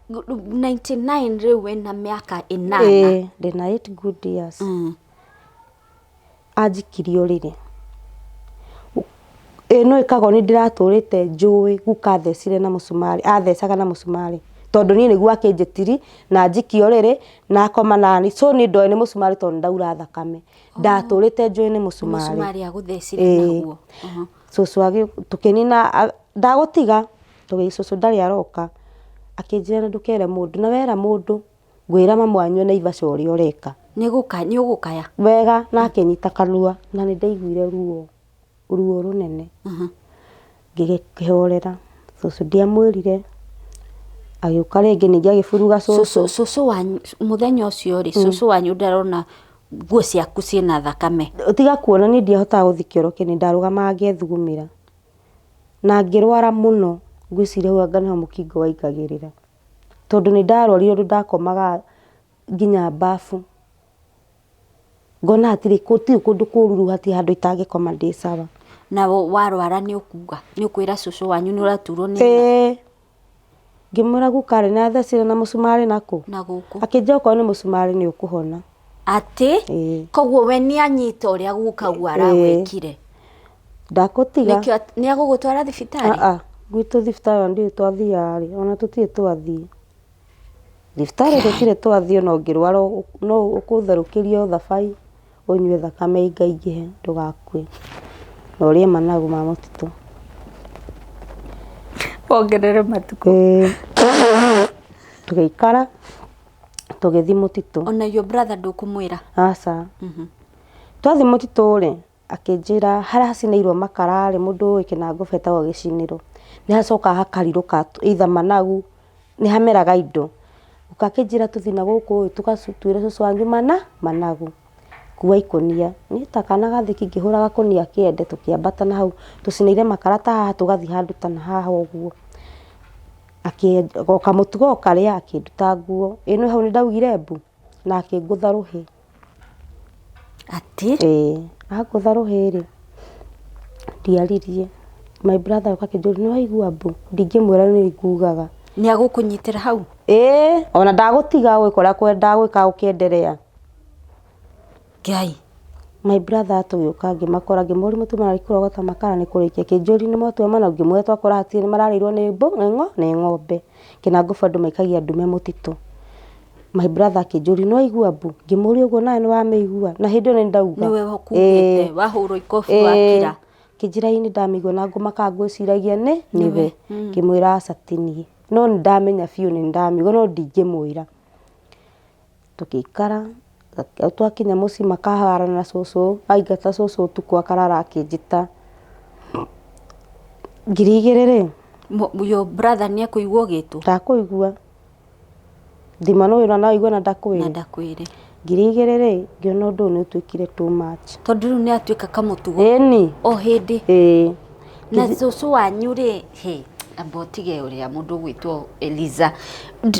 99 rĩu wĩna mĩaka ĩnana. Ĩĩ ndĩna 8 good years. Anjikirie ũrĩrĩ. Ĩĩ no ĩkagwo nĩ ndĩratũrĩte njũĩ guka athecire na mũcumarĩ, athecaga na mũcumarĩ. Tondũ niĩ nĩguo akĩnjĩtiri na anjikia ũrĩrĩ na akoma nani. So niĩ ndoĩ nĩ mũcumarĩ tondũ nĩ ndaura thakame. Ndatũrĩte njũĩ nĩ mũcumarĩ. Mũcumarĩ agũthecire naguo. Cũcũ tũkĩnina, ndagũtiga, cũcũ ndarĩ aroka. Akĩnjĩra ndũkere mũndũ, na wera mũndũ ngwĩra mamu wanyu e Naivasha ũrĩa ũreka. Nĩ ũgũkaya? Wega na akĩnyita kanua na nĩ ndaiguire ruo, ruo rũnene. Ngĩkĩhorera, cũcũ ndiamwĩrire, agĩũka rĩngĩ ningĩ agĩburuga cũcũ. Cũcũ wanyu, mũthenya ũcio rĩ, cũcũ wanyu ndarona nguo ciaku ciĩna thakame? Tiga kuona niĩ ndiahotaga gũthiĩ kĩoro kĩnene, ndarũgamaga ngethugumĩra. Na ngĩrwara mũno, ngwĩciria hau anga nĩho mũkingo waingagĩrĩra. Tondũ nĩ ndarwarire ũndũ ndakomaga nginya bafu. Ngona hatirĩ gũtirĩ kũndũ kũru rĩu hatirĩ handũ itangĩkoma ndĩ sawa. Na warwara nĩ ũkuga, nĩ ũkwĩra cũcũ wanyu nĩ ũraturwo nĩ nda? Ĩĩ. Ngĩmwĩra guka rĩ, nĩ athecire na mũcumarĩ nakũ? Na gũkũ. Akĩnjĩra okorwo nĩ mũcumarĩ nĩ ũkũhona. Atĩ? Ĩĩ. Koguo we nĩ anyita ũrĩa guka guo aragwĩkire. Ndakũtiga. Nĩkĩo nĩ agũgũtwara thibitarĩ? Aa, gwitũ thibitarĩ ona ndirĩ twathiaga rĩ, ona tũtirĩ twathiĩ. Thibitarĩ tũtirĩ twathiĩ ona ũngĩrwara no ũkũtherũkĩrio thabai ũnyue thakame ĩingaingĩhe ndũgakue. Na ũrĩe managu ma mũtitũ. Wongerere matukũ. Ĩĩ. Tũgĩikara tũgĩthiĩ mũtitũ. Ona your brother ndũkũmwĩra? Aca. Twathiĩ mũtitũ rĩ, akĩnjĩra harĩa hacinĩirwo makara rĩ, mũndũ ũĩ kĩnangobu hetagwo gĩcinĩro, nĩ hacokaga hakarirũka either managu, nĩ hameraga indo. Guka akĩnjĩra tũthiĩ na gũkũ ĩ, tũgatuĩre cũcũ wanyu managu. Kua ikũnia, niĩ ta kana gathĩki ngĩhũra gakũnia kĩende tũkĩambata na hau, tũcinĩire makara ta haha tũgathiĩ handũ ta na haha ũguo. O kamũtugo o karĩa akĩnduta nguo, ĩ no hau nĩ ndaugire mbu? Na akĩngũtha rũhĩ. Atĩ? Ĩĩ, angũtha rũhĩ rĩ, ndiaririe. My brother oka akĩnjũria nĩ waigua mbu? Ndingĩmwĩra nĩ ngugaga. Nĩ agũkũnyitĩra hau? Ĩĩ, ona ndagũtiga gwĩka ũrĩa kwendaga gwĩka gũkĩenderea. Ngai. My brother tũgĩũka ngĩmakora ngĩmoria mũtumia arĩ kũrogota makara nĩ kũrĩkia akĩnjũria nĩ mwatua mana ngĩmwĩra twakora hatirĩ nĩ mararĩirwo nĩ mbũ nĩ ng'ombe. Kĩnangũbũ andũ maikagia ndume mũtitũ. My brother akĩnjũria nĩ waigua mbu? Ngĩmũria ũguo nawe nĩ wamĩigua? Na hĩndĩ ĩyo nĩ ndauga. Nĩwe ũkugĩte wahũrwo ikobi wakira. Akĩnjĩra ĩĩ nĩ ndamĩigua na ngũmaka ngwĩciragia nĩ nĩwe. Ngĩmwĩra aca ti niĩ. No nĩ ndamenya biũ nĩ ndamĩigua no ndingĩmwĩra. Tũgĩikara, twakinya mũciĩ makaharana na cũcũ, aingata cũcũ ũtukũ akarara akĩnjĩta. 2000 rĩ. Your brother nĩ ekũigua ũgĩtwo? Ndakũigua. Thima no wĩra no aigue na ndakwĩre. Na ndakwĩre. 2000 rĩ, ngĩona ũndũ ũyũ nĩ ũtuĩkire too much. Tondũ rĩu nĩ atuĩka kamũtugo. Ĩni. O hĩndĩ. Ĩĩ. Na cũcũ wanyu rĩ, hĩ, amba ũtige ũrĩa mũndũ ũgwĩtwo Eliza.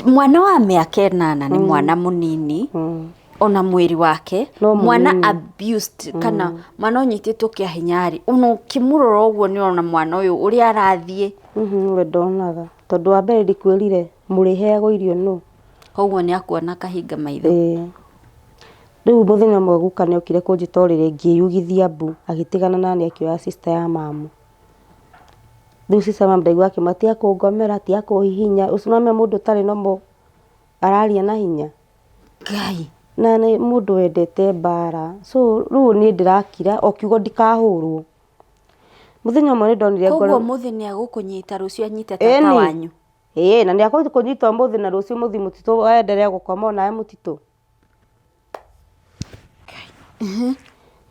Mwana wa mĩaka ĩnana nĩ mwana mũnini. Ona mwĩrĩ wake No mwana mũnini. abused kana mwana ũnyitĩtwo kĩa hinya rĩ, ona ũkĩmũrora ũguo nĩ ũrona mwana ũyũ ũrĩa arathiĩ. We ndonaga. Tondũ wa mbere ndikwĩrire mũrĩheagwo irio nũ. Koguo nĩ akuona kahinga maitho. Ĩĩ. Rĩu mũthenya ũmwe guka nĩ okire kũnjĩta ũrĩrĩ ngĩyugithia mbu agĩtigana naniĩ akĩoya sister ya mamu. Rĩu sister ya mamu ndaigua akĩmwĩra tiga kũngomera tiga kũhihinya ũcio nĩwamenya mũndũ ũtarĩ normal araria na hinya. Ngai. Na nĩ mũndũ wendete mbara so rĩu niĩ ndĩrakira o kiugo ndikahũrwo. Mũthenya ũmwe nĩ ndonire ngoro. Koguo mũthĩ nĩ agũkũnyita rũciũ anyite tata wanyu. Ĩĩ na nĩ akũnyita ũmũthĩ na rũciũ mũthiĩ mũtitũ endelee gũkoma onawe mũtitũ.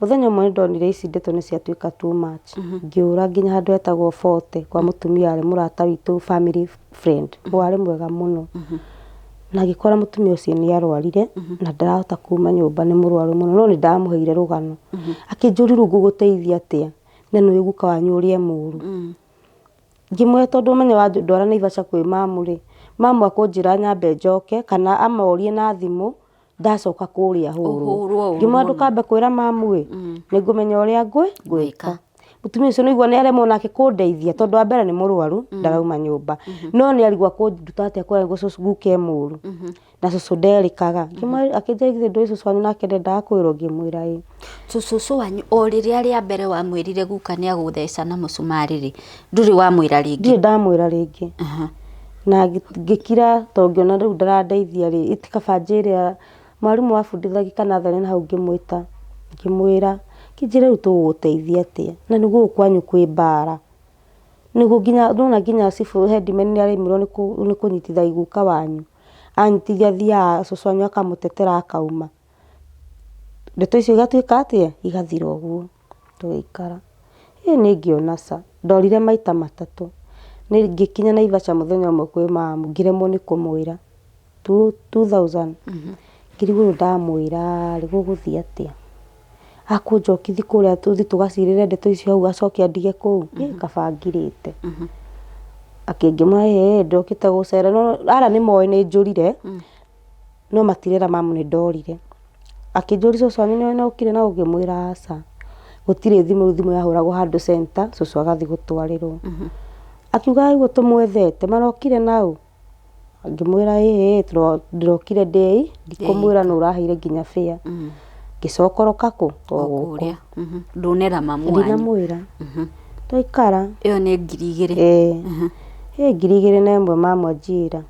Mũthenya ũmwe nĩ ndonire ici ndeto nĩ ciatuĩka too much. Ngĩũra nginya handũ hetagwo Forte kwa mũtumia warĩ mũrata witũ family friend warĩ mwega mũno. Na ngĩkora mũtumia ũcio nĩ arwarire na ndarahota kuma nyũmba nĩ mũrwaru mũno no nĩ ndamũheire rũgano. Akĩnjũria rĩu ngũgũteithia atĩa na nĩ ũĩ guka wanyu ũrĩa e mũru. Ngĩmwĩra tondũ ũmenye wandwara Naivasha kwĩ mamu rĩ, mamu akũnjĩra nyambe njoke kana amorie na thimũ ndacoka kũrĩa hũrwo. Ũhũrwo ũru Ngĩmwĩra mũno. ndũkambe kwĩra mamu ĩ, nĩngũmenya ũrĩa ngwĩka. Mũtumia ũcio nĩaigua nĩaremwo nake kũndeithia tondũ wa mbere nĩ mũrwaru ndarauma nyũmba. No nĩarigwo akũnduta atĩa kũrĩa nĩguo cũcũ guka e mũru. Na cũcũ nderĩkaga. Akĩnjĩra githĩ ndũĩ cũcũ wanyu nake ndendaga kwĩrwo ngĩmwĩra ĩĩ. Cũcũ wanyu o rĩrĩa rĩa mbere wamwĩrire guka nĩ agũtheca na mũcumarĩ rĩ, ndũrĩ wamwĩra rĩngĩ? Ndirĩ ndamwĩra rĩngĩ. Na ngĩkira tondũ ngĩona rĩu ndarandeithia rĩ, ti kaba njĩre mwarimũ wabundithagia kana natharĩ na hau ngĩmwĩta, ngĩmwĩra, akĩnjĩra rĩu tũgũgũteithia atĩa na nĩ gũkũ kwanyu kwĩ mbara. Nĩguo nginya nĩwona nginya cibũ headman nĩ aremirwo nĩ kũnyitithania guka wanyu, anyitithia athiaga cũcũ wanyu akamũtetera akauma. Ndeto icio igatuĩka atĩa, igathira ũguo, tũgĩikara. Ĩ niĩ ngĩona ca, ndorire maita matatũ, ngĩkinya Naivasha mũthenya ũmwe kwĩ mamu ngĩremwo nĩ kũmwĩra, 2000, ngĩrigwo rĩu ndamwĩra rĩ gũgũthiĩ atĩa, akũnjokithia kũrĩa tũthiĩ tũgacirĩre ndeto icio hau acoke andige kũu, ĩ kaba ngirĩte. Ngĩmwĩra ĩĩ ndokĩte gũcera, no aya nĩ moĩ nĩ njũrire. No matirera mamu nĩ ndorire. Akĩnjũria cũcũ wanyu nĩ okire na ngĩmwĩra aca. Gũtirĩ thimũ rĩu thimũ yahũragwo handũ center cũcũ agathiĩ gũtwarĩrwo. Akiuga aigua tũmwethete marokire naũ? Ngĩmwĩra ĩĩ ndĩrokire ndĩ ndikũmwĩra nũ ũraheire nginya fare. Ngĩcokoroka kũ? O gũkũ. Ndũnera mamu wanyu? Ndinamwĩra. Twaikara. Ĩyo nĩ 2000? Ĩĩ. Ĩ 2001 mamu anjĩra.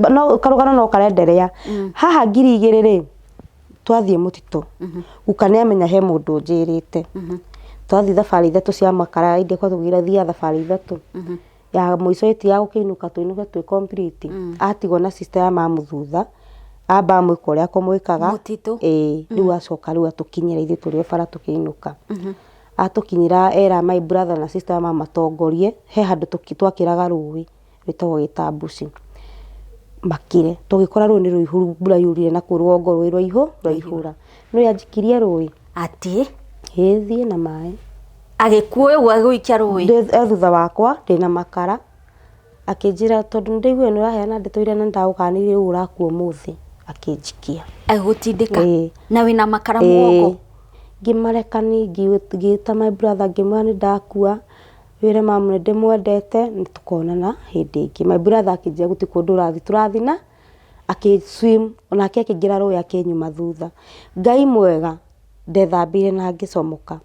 No karũgano no karenderea. Haha 2000 rĩ, twathiĩ mũtitũ, guka nĩ amenya he mũndũ ũnjĩrĩte. Twathiĩ thabarĩ ithatũ cia makara, hĩndĩ ĩyo tũthiaga thabarĩ ithatũ. Ya mũico ĩti ya gũkĩinũka tũinũke twĩ complete, atigwo na sister ya mamu thutha, amba amwĩka ũrĩa akũmwĩkaga. Mũtitũ? Ĩĩ, rĩu acoka rĩu atũkinyĩra ithuĩ tũrĩ o bara tũkĩinũka. Atũkinyĩra era my brother na sister ya mamu matongorie, he handũ twakĩraga rũĩ. Rwĩtagwo gĩtambuci, makĩre, tũgĩkora rũĩ nĩ rũihũru mbura yurire na kũu rũgongo rũĩ rwaihũra. Nĩ ũĩ anjikirie rũĩ? Atĩ? Ĩĩ thiĩ na maĩ. Agĩkuoya ũguo agĩgũikia rũĩ? E thutha wakwa ndĩna makara, akĩnjĩra tondũ nĩ ndaiguire nĩ ũraheana ndeto ira na nĩ ndagũkanirie rĩu ũrakua ũmũthĩ. Akĩnjikia. Agĩgũtindĩka? Ĩĩ. Na wĩna makara Ĩĩ. mũgongo? Ngĩmareka niĩ ngĩta my brother ngĩmwĩra nĩ ndakua, wĩre mamu nĩ ndĩmwendete, nĩ tũkonana hĩndĩ ĩngĩ. My brother akĩnjĩra gũtirĩ kũndũ ũrathiĩ, tũrathiĩ na akĩ swim onake akĩingĩra rũĩ akĩnyuma thutha. Ngai mwega ndethambĩire na ngĩcomoka.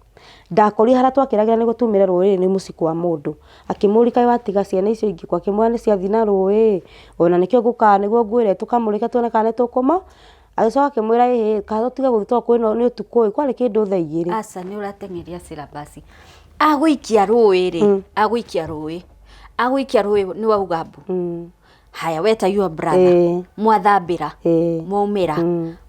Ndakorire harĩa twakĩragĩra nĩguo tumĩre rũĩ nĩ mũciĩ kwa mũndũ. Akĩmũria kaĩ watiga ciana icio ingĩ kũ? Akĩmwĩra nĩ ciathiĩ na rũĩ, ona nĩkĩo ngũkaga nĩguo ngwĩre tũkamũrĩke tuone kana nĩ tũkũmo. Agĩcoka akĩmwĩra ĩhĩ kana tũtige gũthiĩ tondũ kwĩna nĩ ũtukũ ĩ, kwarĩ kĩndũ thaa 2. Aca nĩ ũrateng'eria syllabus. Agũikia rũĩ rĩ, agũikia rũĩ, agũikia rũĩ nĩ wauga mbu. Haya weta your brother. Mwathambĩra. Mwaumĩra.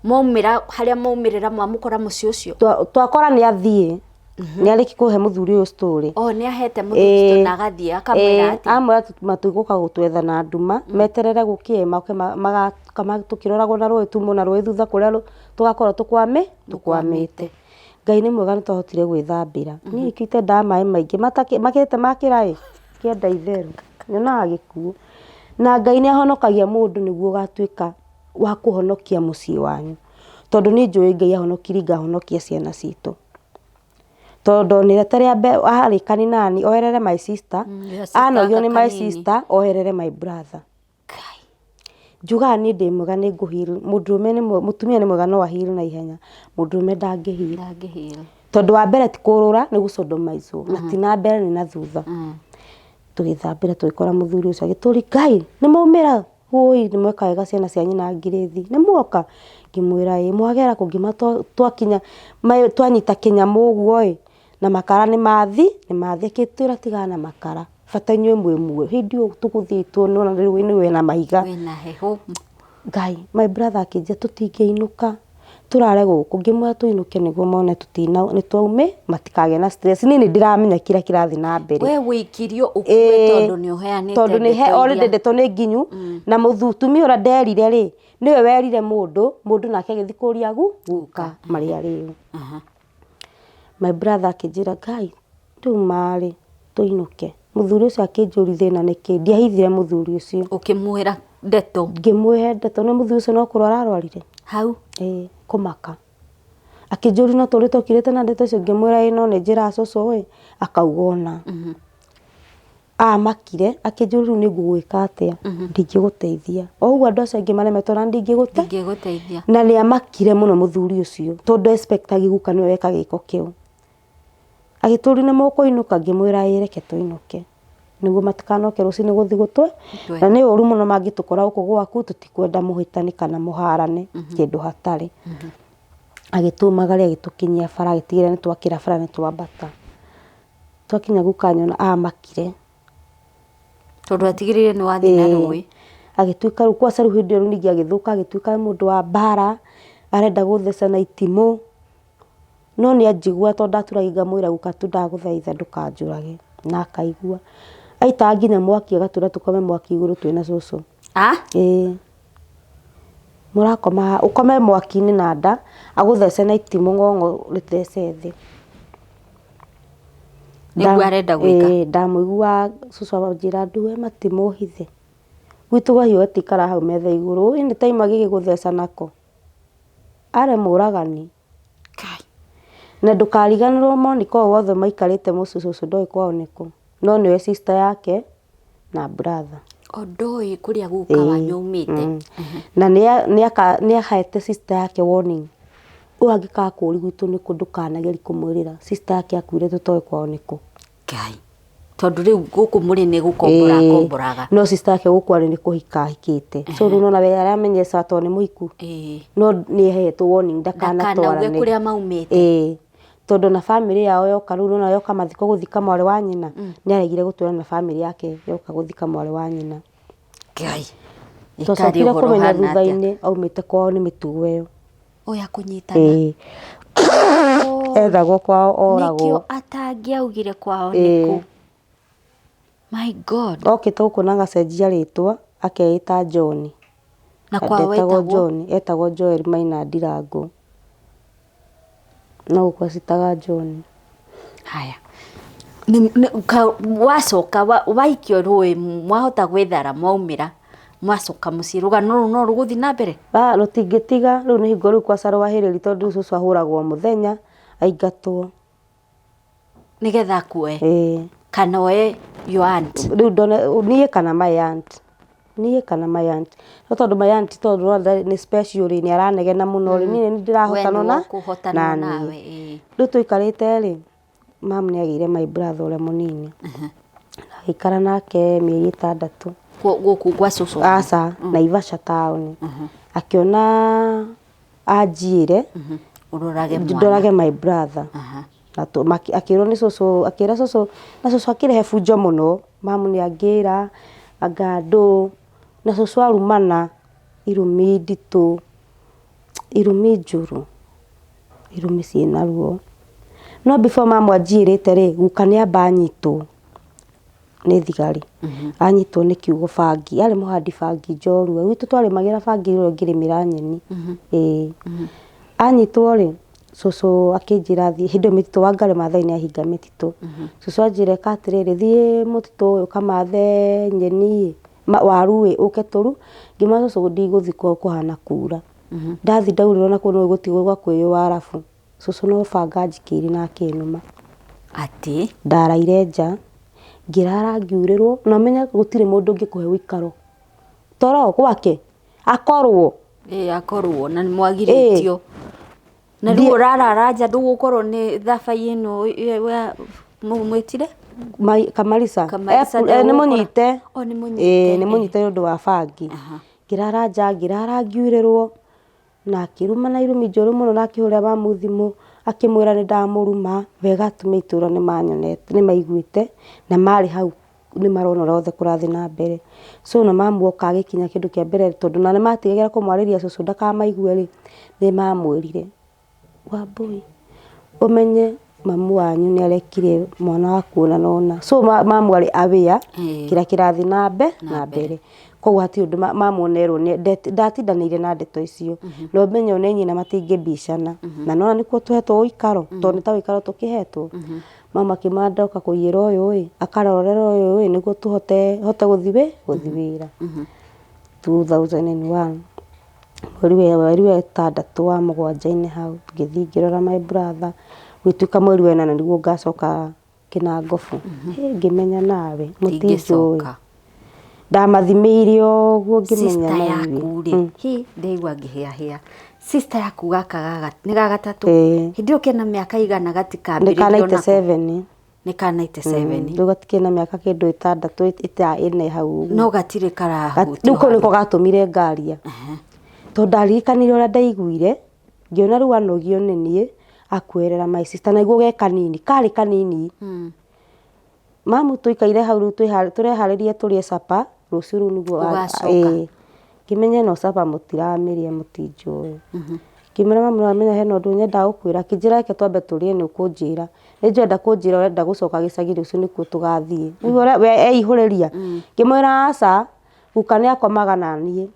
Mwaumĩra harĩa mwaumĩrĩra mwamũkora mũciĩ ũcio? Twakora nĩ athiĩ. Nĩ arĩkia kũhe mũthuri ũyũ story. Oh, nĩ ahete mũthuri story na agathiĩ akamwĩra atĩa? Amwĩra matigũka gũtwetha na nduma, meterere gũkĩe moke tũkĩroragwo na rũĩ tumwo na rũĩ thutha kũrĩa tũgakorwo tũkwamĩte. Ngai nĩ mwega nĩ twahotire gwĩthambĩra. Niĩ nĩkĩo itendaga maĩ maingĩ, makĩrĩte makĩra ĩ, kĩenda itherũ, nyonaga gĩkuũ. Na Ngai nĩ ahonokagia mũndũ nĩguo ũgatuĩka wa kũhonokia mũciĩ wanyu. Tondũ niĩ njũĩ Ngai ahonokirie ngahonokia ciana citũ. Tondũ ndonire ta rĩa mbere arĩkani nani oherere my sister, Your sister anogio nĩ my kanini. sister oherere my brother. Njugaga niĩ ndĩ mwega nĩ ngũ heal, mũndũrũme nĩ mwega, mũtumia nĩ mwega no a heal na ihenya, mũndũrũme ndangĩ heal. Ndangĩ heal. Tondũ wa mbere ti kũrũra nĩ gũ sodomize na ti na mbere nĩ na thutha. Tũgĩthambĩra tũgĩkora mũthuri ũcio agĩtũria Ngai nĩ mwaumĩra? Wũi nĩ mweka wega ciana cia nyina ngirĩthi, nĩ muoka? Ngĩmwĩra ĩĩ, mwagera kũ? Ngĩmwĩra twakinya twanyita kĩnyamũ ũguo ĩ, na makara nĩ mathi, nĩ mathi, akĩtwĩra tigana na makara, bata inyuĩ mwĩ muoyo. Hĩndĩ ĩyo tũgũthiĩtwo nĩ wona rĩu wĩna mahiga. Wĩna heho. Ngai, my brother akĩnjĩra tũtingĩinũka, tũrare gũkũ, ngĩmwĩra tũinũke nĩguo mone nĩ twaumĩ, matikagĩe na stress. Niĩ nĩ ndĩramenya kĩrĩa kĩrathiĩ na mbere. We wĩikirio ũkue tondũ nĩ ũheanĩte Tondũ nĩ ndeto already iria. ndeto nĩ nginyu, na mũtumia ũrĩa nderire rĩ, nĩwe werire mũndũ, mũndũ nake agĩthiĩ kũria guka marĩa arĩo. My brother akĩnjĩra Ngai, rĩu marĩ tũinũke. Mũthuri ũcio akĩnjũria thĩna nĩkĩ, ndiahithire mũthuri ũcio. Ũkĩmwĩra ndeto? Ngĩmwĩhe ndeto, nĩ mũthuri ũcio no kũrwara arwarire? Hau? Ĩĩ, kũmaka. Akĩnjũria no tũrĩ tũkirĩte na ndeto icio, ngĩmwĩra ĩĩ no nĩ njĩraga cũcũ ĩ, akauga ona. Amakire, akĩnjũria rĩu nĩ ngũgwĩka atĩa, ndingĩgũteithia. O ũguo andũ acio angĩ maremetwo na ndingĩgũte? Ndingĩgũteithia. Na nĩ amakire mũno mũthuri ũcio, tondũ expect guka nĩwe weka gĩko kĩu. Agĩtũria nĩ mũkũinũka, ngĩmwĩra ĩĩ reke tũinũke. Nĩguo matikanoke rũcinĩ gũthiĩ gũtwe, na nĩ ũru mũno mangĩtũkora gũkũ gwaku, tũtikwenda mũhĩtane kana mũharane kĩndũ hatarĩ. Agĩtumagaria agĩtũkinyia bara, agĩtigĩrĩra nĩ twakĩra bara nĩ twambata. Twakinya guka anyona amakire. Tondũ atigĩrĩire nĩ wathiĩ na rũĩ. Agĩtuĩka rĩu kwaca rĩu hĩndĩ ĩyo rĩu ningĩ agĩthũka agĩtuĩka mũndũ wa mbara, arenda gũtheca na itimũ. No nĩ anjigua tondũ ndatũragia ngamwĩra guka tu ndagũthaitha ndũkanjũrage na akaigua. Aitaga nginya mwaki agatwĩra tũkome mwaki igũrũ twĩna cũcũ. Ĩĩ. Mũrakoma ũkome mwaki-inĩ na nda, agũthece na itimũ ng'ong'o rĩthece thĩ. Nĩguo arenda gwĩka. Ĩĩ ndamũigua cũcũ anjĩra ndue matimũ hithe. Gwitũ kahiũ gatikaraga hau metha igũrũ, any time agĩgĩgũtheca nako. Arĩ mũragani. Na ndũkariganĩrwo Monica ũyũ wothe maikarĩte mũciĩ cũcũ ndoĩ kwao nĩkũ. No nĩwe sister yake na brother. O ndoĩ kũrĩa guka wanyu aumĩte. Na nĩ ahete sister yake warning. Ũyũ angĩgakũria gwitũ nĩkũ ndũkanagerie kũmwĩrĩra. Sister yake akuire tũtoĩ kwao nĩkũ. Ngai. Tondũ rĩu gũkũ mũrĩ nĩ gũkombora akomboraga. No sister yake gũkũ arĩ nĩ kũhika ahikĩte. So rĩu nĩwona we aramenya tondũ nĩ mũhiku. No nĩ ahetwo warning ndakanatwarane. Ndakanauge kũrĩa maumĩte. Ĩĩ. Tondũ na bamĩrĩ yao yoka rĩu nĩwona yoka mathiko gũthika mwarĩ wa nyina, nĩ aregire gũtwarana na bamĩrĩ yake yoka gũthika mwarĩ wa nyina. Ngai. Twacokire kũmenya thutha-inĩ aumĩte kwao nĩ mĩtugo ĩyo. O ya kũnyitana. Ĩĩ. Ethagwo kwao oragwo. Nĩkĩo atangĩaugire kwao nĩkũ. My God. Okĩte gũkũ na agacenjia rĩtwa akeĩta John. Na kwao Ndetagwo etagwo? John, etagwo Joel Maina Ndirango. No gũkũ acitaga John. Haya. Wacoka waikio rũĩ mwahota gwĩthara mwaumĩra Mwacoka mũciĩ rũgano rũu no rũgũthiĩ na mbere? Ah, rũtingĩtiga rĩu nĩ hingo rĩu kwaca rwahĩrĩri tondũ rĩu cũcũ ahũragwo mũthenya aingatwo. Nĩgetha akuoe? Ĩĩ. Kana oe your aunt? Rĩu ndone niĩ kana my aunt. Niĩ kana my aunt. No tondũ my aunt tondũ nĩwona nĩ special rĩ, nĩ aranegena mũno rĩ, niĩ nĩ ndĩrahotana na niĩ. Rĩu tũikarĩte rĩ, Mamu nĩ agĩire my brother ũrĩa mũnini. Agĩikara nake mĩeri 6. Gũkũ gwa cũcũ? Aca, Naivasha taũni. Akĩona anjiĩre Ũrorage mwana. Ndorage my brother. Na akĩrwo nĩ cũcũ, akĩra cũcũ, na cũcũ akĩrehe bunjo mũno. Mamu nĩ angĩra, anga ndũ, na cũcũ arumana irumi nditũ, irumi njũru, irumi ciĩna ruo. No before mamu anjiĩrĩte rĩ, guka nĩ amba anyitwo nĩ thigari. Anyitwo nĩ kiugo bangi, arĩ mũhandi bangi njorua. Gwitũ twarĩmagĩra bangi ũrĩa ũngĩrĩmĩra nyeni. Ĩĩ. Anyitwo rĩ, cũcũ akĩnjĩra thiĩ, hĩndĩ ĩyo mĩtitũ Wangari Maathai nĩ ahinga mĩtitũ. Cũcũ anjĩra ĩka atĩrĩrĩ, thiĩ mũtitũ ũyũ ũkamathe nyeni ĩ, waru ĩ, ũke tũru. Ngĩmwĩra cũcũ ndigũthiĩ kũhana kura. Ndathiĩ ndaurĩrwo na kũu nĩũĩ gũtirĩ gwa kwĩyũa arabu. Cũcũ no banga anjikĩirie na akĩnũma. Atĩ? Ndaraire nja, ngĩrara ngiurĩrwo, na ũmenye gũtirĩ mũndũ ũngĩkũhe ũikaro. Toro gwake, akorwo. Ĩĩ akorwo na nĩ mwagirĩtio. Na rĩu ũrarara nja ndũgũkorwo nĩ thabai ĩno mwĩtire? Kamarisa. Kamarisa Nĩ mũnyite. O nĩ mũnyite. Ĩĩ nĩ mũnyite nĩ ũndũ wa bangi. Ngĩrara nja, ngĩrara ngiurĩrwo. Na akĩruma na irumi njũru mũno na akĩhũrĩra mamu thimũ akĩmwĩra nĩ ndamũruma. Wega atumia a itũra nĩ manyonete, nĩ maiguĩte na marĩ hau nĩ marona ũrĩa wothe kũrathiĩ na mbere. So na mamu oka agĩkinya kĩndũ kĩa mbere tondũ ona nĩ matigagĩra kũmwarĩria cũcũ ndakamaigue rĩ, nĩ mamwĩrire, Wambũi ũmenye mamu wanyu nĩ arekire mwana waku ũna na ũna. So mamu arĩ aware kĩrĩa kĩrathiĩ na mbere. Koguo hatirĩ ũndũ mamu ona erwo ndatindanĩire na ndeto icio. Na ũmenye ona nyina matingĩbicana. Na nĩwona nĩkuo tũhetwo ũikaro, tondũ nĩ ta ũikaro tũkĩhetwo. Mama akiuma ndoka kũiyĩra ũyũ ĩ, akarorera ũyũ ĩ, nĩguo tũhote hote gũthiĩ wĩra. 2001 mweri wa ĩtandatũ wa mũgwanja-inĩ hau, ngĩthiĩ ngĩrora my brother, gũgĩtuĩka mweri wa ĩnana nĩguo ngacoka Kĩnangobu. Ngĩmenya nawe mũtinjũĩ. Ndamathimĩire ũguo ngĩmenya Sister na yaku ithuĩ. rĩ, hi ndaigua ngĩhĩahĩa. Sister yaku gaka nĩ ga gatatũ? Ĩĩ. Hĩndĩ ĩyo kena mĩaka igana Nĩ ka gatikambĩrĩria onako? 97. Nĩ ka 97. Rĩu gatikĩrĩ na mĩaka kĩndũ 6 ĩna hau ũguo. No gatirĩ karahutio Rĩu kau nĩko handũ. gatũmire ngaria. Tondũ ndaririkanire ũrĩa ndaiguire, ngĩona rĩu anogio nĩ niĩ, akuoerera my sister na nĩguo ge kanini, karĩ kanini. Mamu tũikaire hau rĩu tũreharĩria tũrĩe supper, rũciũ rĩu nĩguo Ũgacoka. Ĩĩ. Ngĩmenya ĩno supper mũtiramĩrĩa mũtinjũĩ. Ngĩmwĩra mamu nĩwamenya hena ũndũ nyendaga gũkwĩra, akĩnjĩra reke twambe tũrĩe nĩ ũkũnjĩra. Nĩ njũĩ enda kũnjĩra ũrenda gũcoka gĩcagi rũciũ nĩkuo tũgathiĩ. Rĩu ũrĩa we eihũrĩria. Ngĩmwĩra aca, guka nĩ akomaga naniĩ.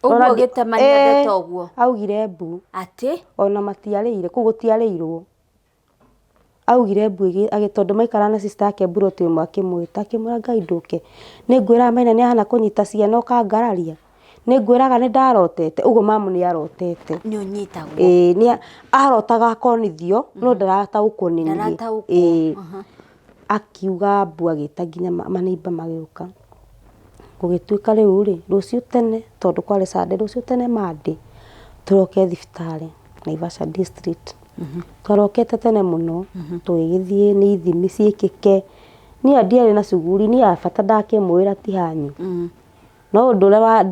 Ũguo Ona ũgĩtemania ndeto ũguo? Augire mbu. Atĩ? Ona matiarĩire, kũu gũtiarĩirwo. Augire mbu tondũ maikaraga na sister yake mburoti ĩmwe akĩmwĩta, akĩmwĩra Ngai ndũke. Nĩ ngwĩraga Maina nĩ ahana kũnyita ciana ũkangararia. Nĩ ngwĩraga nĩ ndarotete, ũguo mamu nĩ arotete. Nĩ ũnyitagwo. Ĩĩ nĩ arotaga akonithio, no ndarataũkwo nĩ niĩ. Ndarataũkwo. Ĩĩ. Akiuga mbu agĩta nginya maneighbour magĩũka. Gũgĩtuĩka rĩu rĩ, rũciũ tene tondũ kwarĩ Sunday, rũciũ tene Monday, tũroke thibitarĩ Naivasha district. Twarokete tene mũno, tũgĩgĩthiĩ nĩ ithimi ciĩkĩke. Niĩ ndiarĩ na cuguri, niĩ bata ndakĩmwĩra ti hanyu. No ũndũ ũrĩa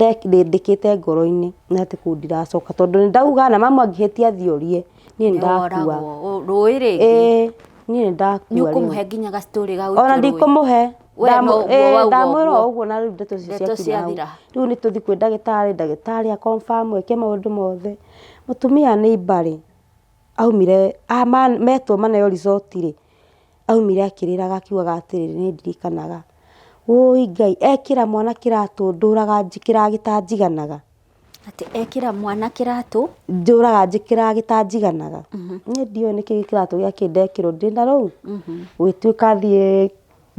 ndĩkĩte ngoro-inĩ nĩ atĩ kũu ndiracoka tondũ nĩ ndauga na mamu angĩhĩtia athiĩ orie, niĩ nĩ ndakua. Rũĩ rĩngĩ. Ĩĩ niĩ nĩ ndakua. Nĩ ũkũmũhe nginya ga story ga Ona gũikio rũĩ? ndikũmũhe. We no ũguo wauga Ndamwĩra ũguo. o ũguo na rĩu ndeto icio Ndeto ciakinya hau. ciathira. Rĩu nĩ tũthiĩ kwĩ ndagĩtarĩ, ndagĩtarĩ a confirm eke maũndũ mothe. Mũtumia nĩ imbarĩ aumire metwo maneo result rĩ, aumire akĩrĩraga akiugaga atĩrĩrĩ nĩ ndirikanaga, wũi Ngai ekĩra mwana kĩratũ ndũraga njĩkĩraga gĩtanjiganaga. Atĩ ekĩra mwana kĩratũ? Ndũraga njĩkĩraga gĩtanjiganaga. Niĩ ndiũĩ nĩkĩ kĩratũ gĩakĩ ndekĩrwo ndĩna rũu. Gũgĩtuĩka thiĩ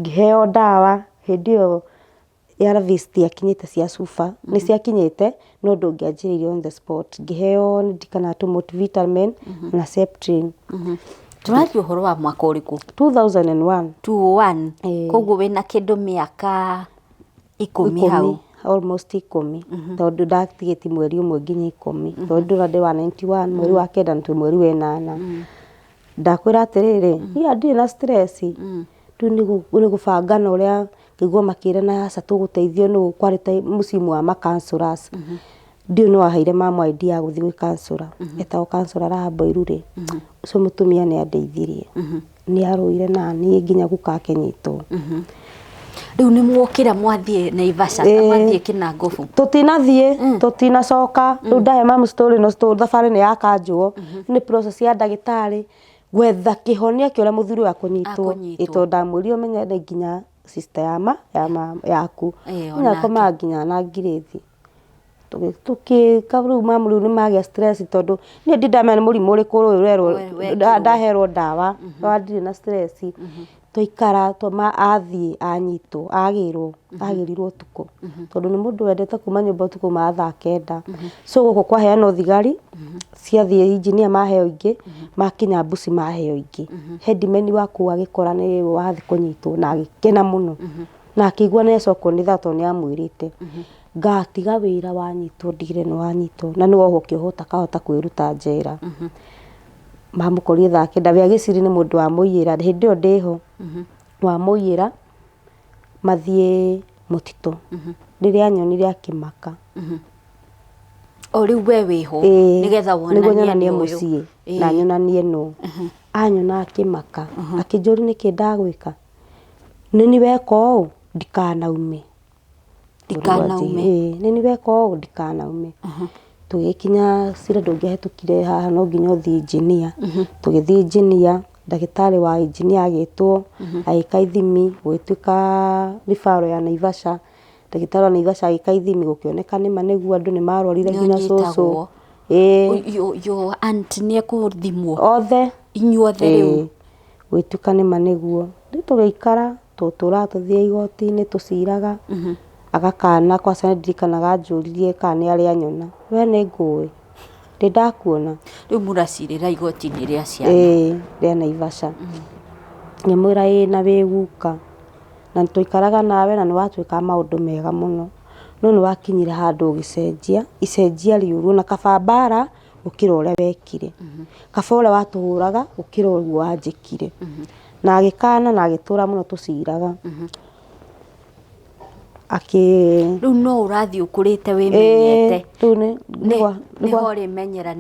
ngĩheo ndawa hĩndĩ ĩyo ARVs citiakinyĩte cia cuba, nĩ ciakinyĩte no ndũngĩanjĩrĩirie on the spot. Ngĩheo nĩ ndirikanaga tũ multivitamin na Septrin. Tũraria ũhoro wa mwaka ũrĩkũ? 2001. 201. Ĩĩ. Koguo wĩna kĩndũ mĩaka 10 hau. Almost 10, tondũ ndatigĩti mweri ũmwe nginya 10, tondũ ndũra ndĩ wa 91 mweri wa 9 na twĩ mweri wa 8. Ndakwĩra atĩrĩrĩ, niĩ ndirĩ na stress, rĩu nĩ gũbangana ũrĩa ngĩigua makĩrana aca tũgũteithio nũ, kwarĩ ta mũciĩ wa ma counselors. Ndiũĩ nũ waheire mamu idea ya gũthiĩ gwĩ counselor, etagwo counselor Rahab Wairuri. Ũcio mũtumia nĩ andeithirie, nĩ arũire naniĩ nginya guka akĩnyitwo. Rĩu nĩ mwokĩra mwathiĩ Naivasha, mwathiĩ Kĩnangobu? Tũtinathiĩ, tũtinacoka. Rĩu ndahe mamu story no story, thabarĩ nĩ yakanjwo. Nĩ process ya ndagĩtarĩ gwetha kĩhonia kĩa ũrĩa mũthuri ũyũ akũnyitwo. Akũnyitwo. Ĩ tondũ ndamwĩrire ũmenye nĩ nginya sister ya ma, ya ma, yaku. Ĩ, Ũnya onake. akomaga nginya na ngirĩthi. Tũgĩka rĩu mamu rĩu nĩ magĩa stress tondũ niĩ ndirĩ ndamenya nĩ mũrimũ ũrĩkũ ũyũ ũrerwo, Wekĩrwo. Ndaherwo ndawa, no ndirĩ na stress. Twaikara athiĩ anyitwo, agĩrwo, agĩrirwo ũtukũ. Tondũ nĩ mũndũ wendete kuma nyũmba ũtukũ ma thaa 9. So gũkũ kwaheanwo thigari, ciathiĩ engineer maheo ingĩ, makinya mbuci maheo ingĩ. Headman wa kũu agĩkora nĩ wathiĩ kũnyitwo na agĩkena mũno. Na akĩigua nĩ acokwo nĩ thaa tondũ nĩ amwĩrĩte. Ngatiga wĩra wanyitwo ndigire nĩ wanyitwo. Na nĩ wohwo kĩohwo ũtakahota kwĩruta njera. Mamũkorire thaa 9, we agĩciri nĩ mũndũ wamũiyĩra, hĩndĩ ĩyo ndĩho, wamũiyĩra mathiĩ mũtitũ. Rĩrĩa anyonire akĩmaka. O rĩu we wĩho, Ĩĩ, nĩgetha nĩguo wonanie nyonanie nĩ ũyũ. mũciĩ, na nyonanie nũ. Anyona akĩmaka, akĩnjũria nĩkĩ ndagwĩka. Nĩ niĩ weka ũũ, ndikanaume. Ndikanaume. Ĩĩ, nĩ niĩ weka ũũ, ndikanaume. Tũgĩkinya cira ndũngĩahĩtũkire haha no nginya ũthiĩ engineer. Tũgĩthiĩ engineer, ndagĩtarĩ wa engineer agĩtwo, agĩka ithimi, gũgĩtuĩka referral ya Naivasha. Ndagĩtarĩ wa Naivasha agĩka ithimi, gũkĩoneka nĩma nĩguo andũ nĩ marwarire nginya cũcũ. Nĩũnyitagwo. Ĩĩ. Your aunt nĩ ekũthimwo? Othe. Inyuothe rĩu? Ĩĩ. Gũgĩtuĩka nĩma nĩguo. Rĩu tũgĩikara, tũtũraga tũthiĩ igoti-inĩ tũciraga, agakana kwaca nĩ ndirikanaga anjũririe kana nĩ arĩ anyona, we nĩ ngũĩ, ndĩ ndakuona. Rĩu mũracirĩra igoti-inĩ rĩa ciana? Ĩĩ, rĩa Naivasha. Ngĩmwĩra ĩĩ na wĩ guka, na twaikaraga nawe na nĩ watwĩkaga maũndũ mega mũno, no nĩ wakinyire handũ ũgĩcenjia, icenjia rĩũru na kaba mbara gũkĩra ũrĩa wekire. Kaba ũrĩa watũhũraga gũkĩra ũguo wanjĩkire. Na agĩkana na agĩtũra mũno tũciraga. Akĩ Rĩu no ũrathiĩ ũkũrĩte wĩmenyete. Rĩu nĩ Nĩho ũrĩmenyera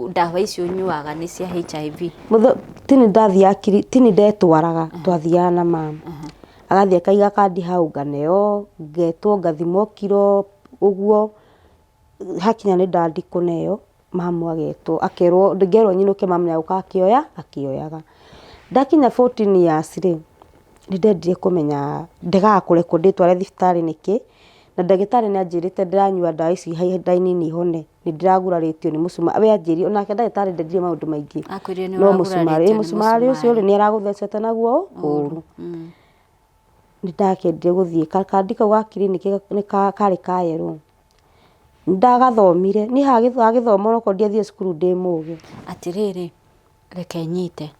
ndawa icio ũnyuaga nĩ cia HIV. Tini ndathiaga tini ndetwaraga, twathiaga na mama. Agathiĩ akaiga kandi hau nganeo, ngetwo ngathimwo kiro ũguo, hakinya nĩ ndathi kũneo, mamu agetwo akerwo, ngerwo nyinũke mamu nĩ agũka akĩoya, akĩoyaga. Ndakinya 14 years rĩ, nĩ ndendire kũmenya ndegaga kũrekwo ndĩtware thibitarĩ nĩkĩ, na ndagĩtarĩ nĩ anjĩrĩte ndĩranyua ndawa ici ihinda inini hone, nĩ ndĩragurarĩtio nĩ mũcumarĩ, we anjĩrire, onake ndagĩtarĩ ndendire maũndũ maingĩ, Akwĩrire nĩ no mũcumarĩ, ũragurarĩtio nĩ mũcumarĩ ũcio rĩ mũcumarĩ. nĩ aragũthecete naguo ũru. Nĩ ndakendire gũthiĩ, kandi kau ga kiriniki nĩ karĩ ka yellow. Ndagathomire, niĩ hagĩthoma onokorwo ndiathire cukuru ndĩ mũgĩ. Atĩrĩrĩ, reke nyite.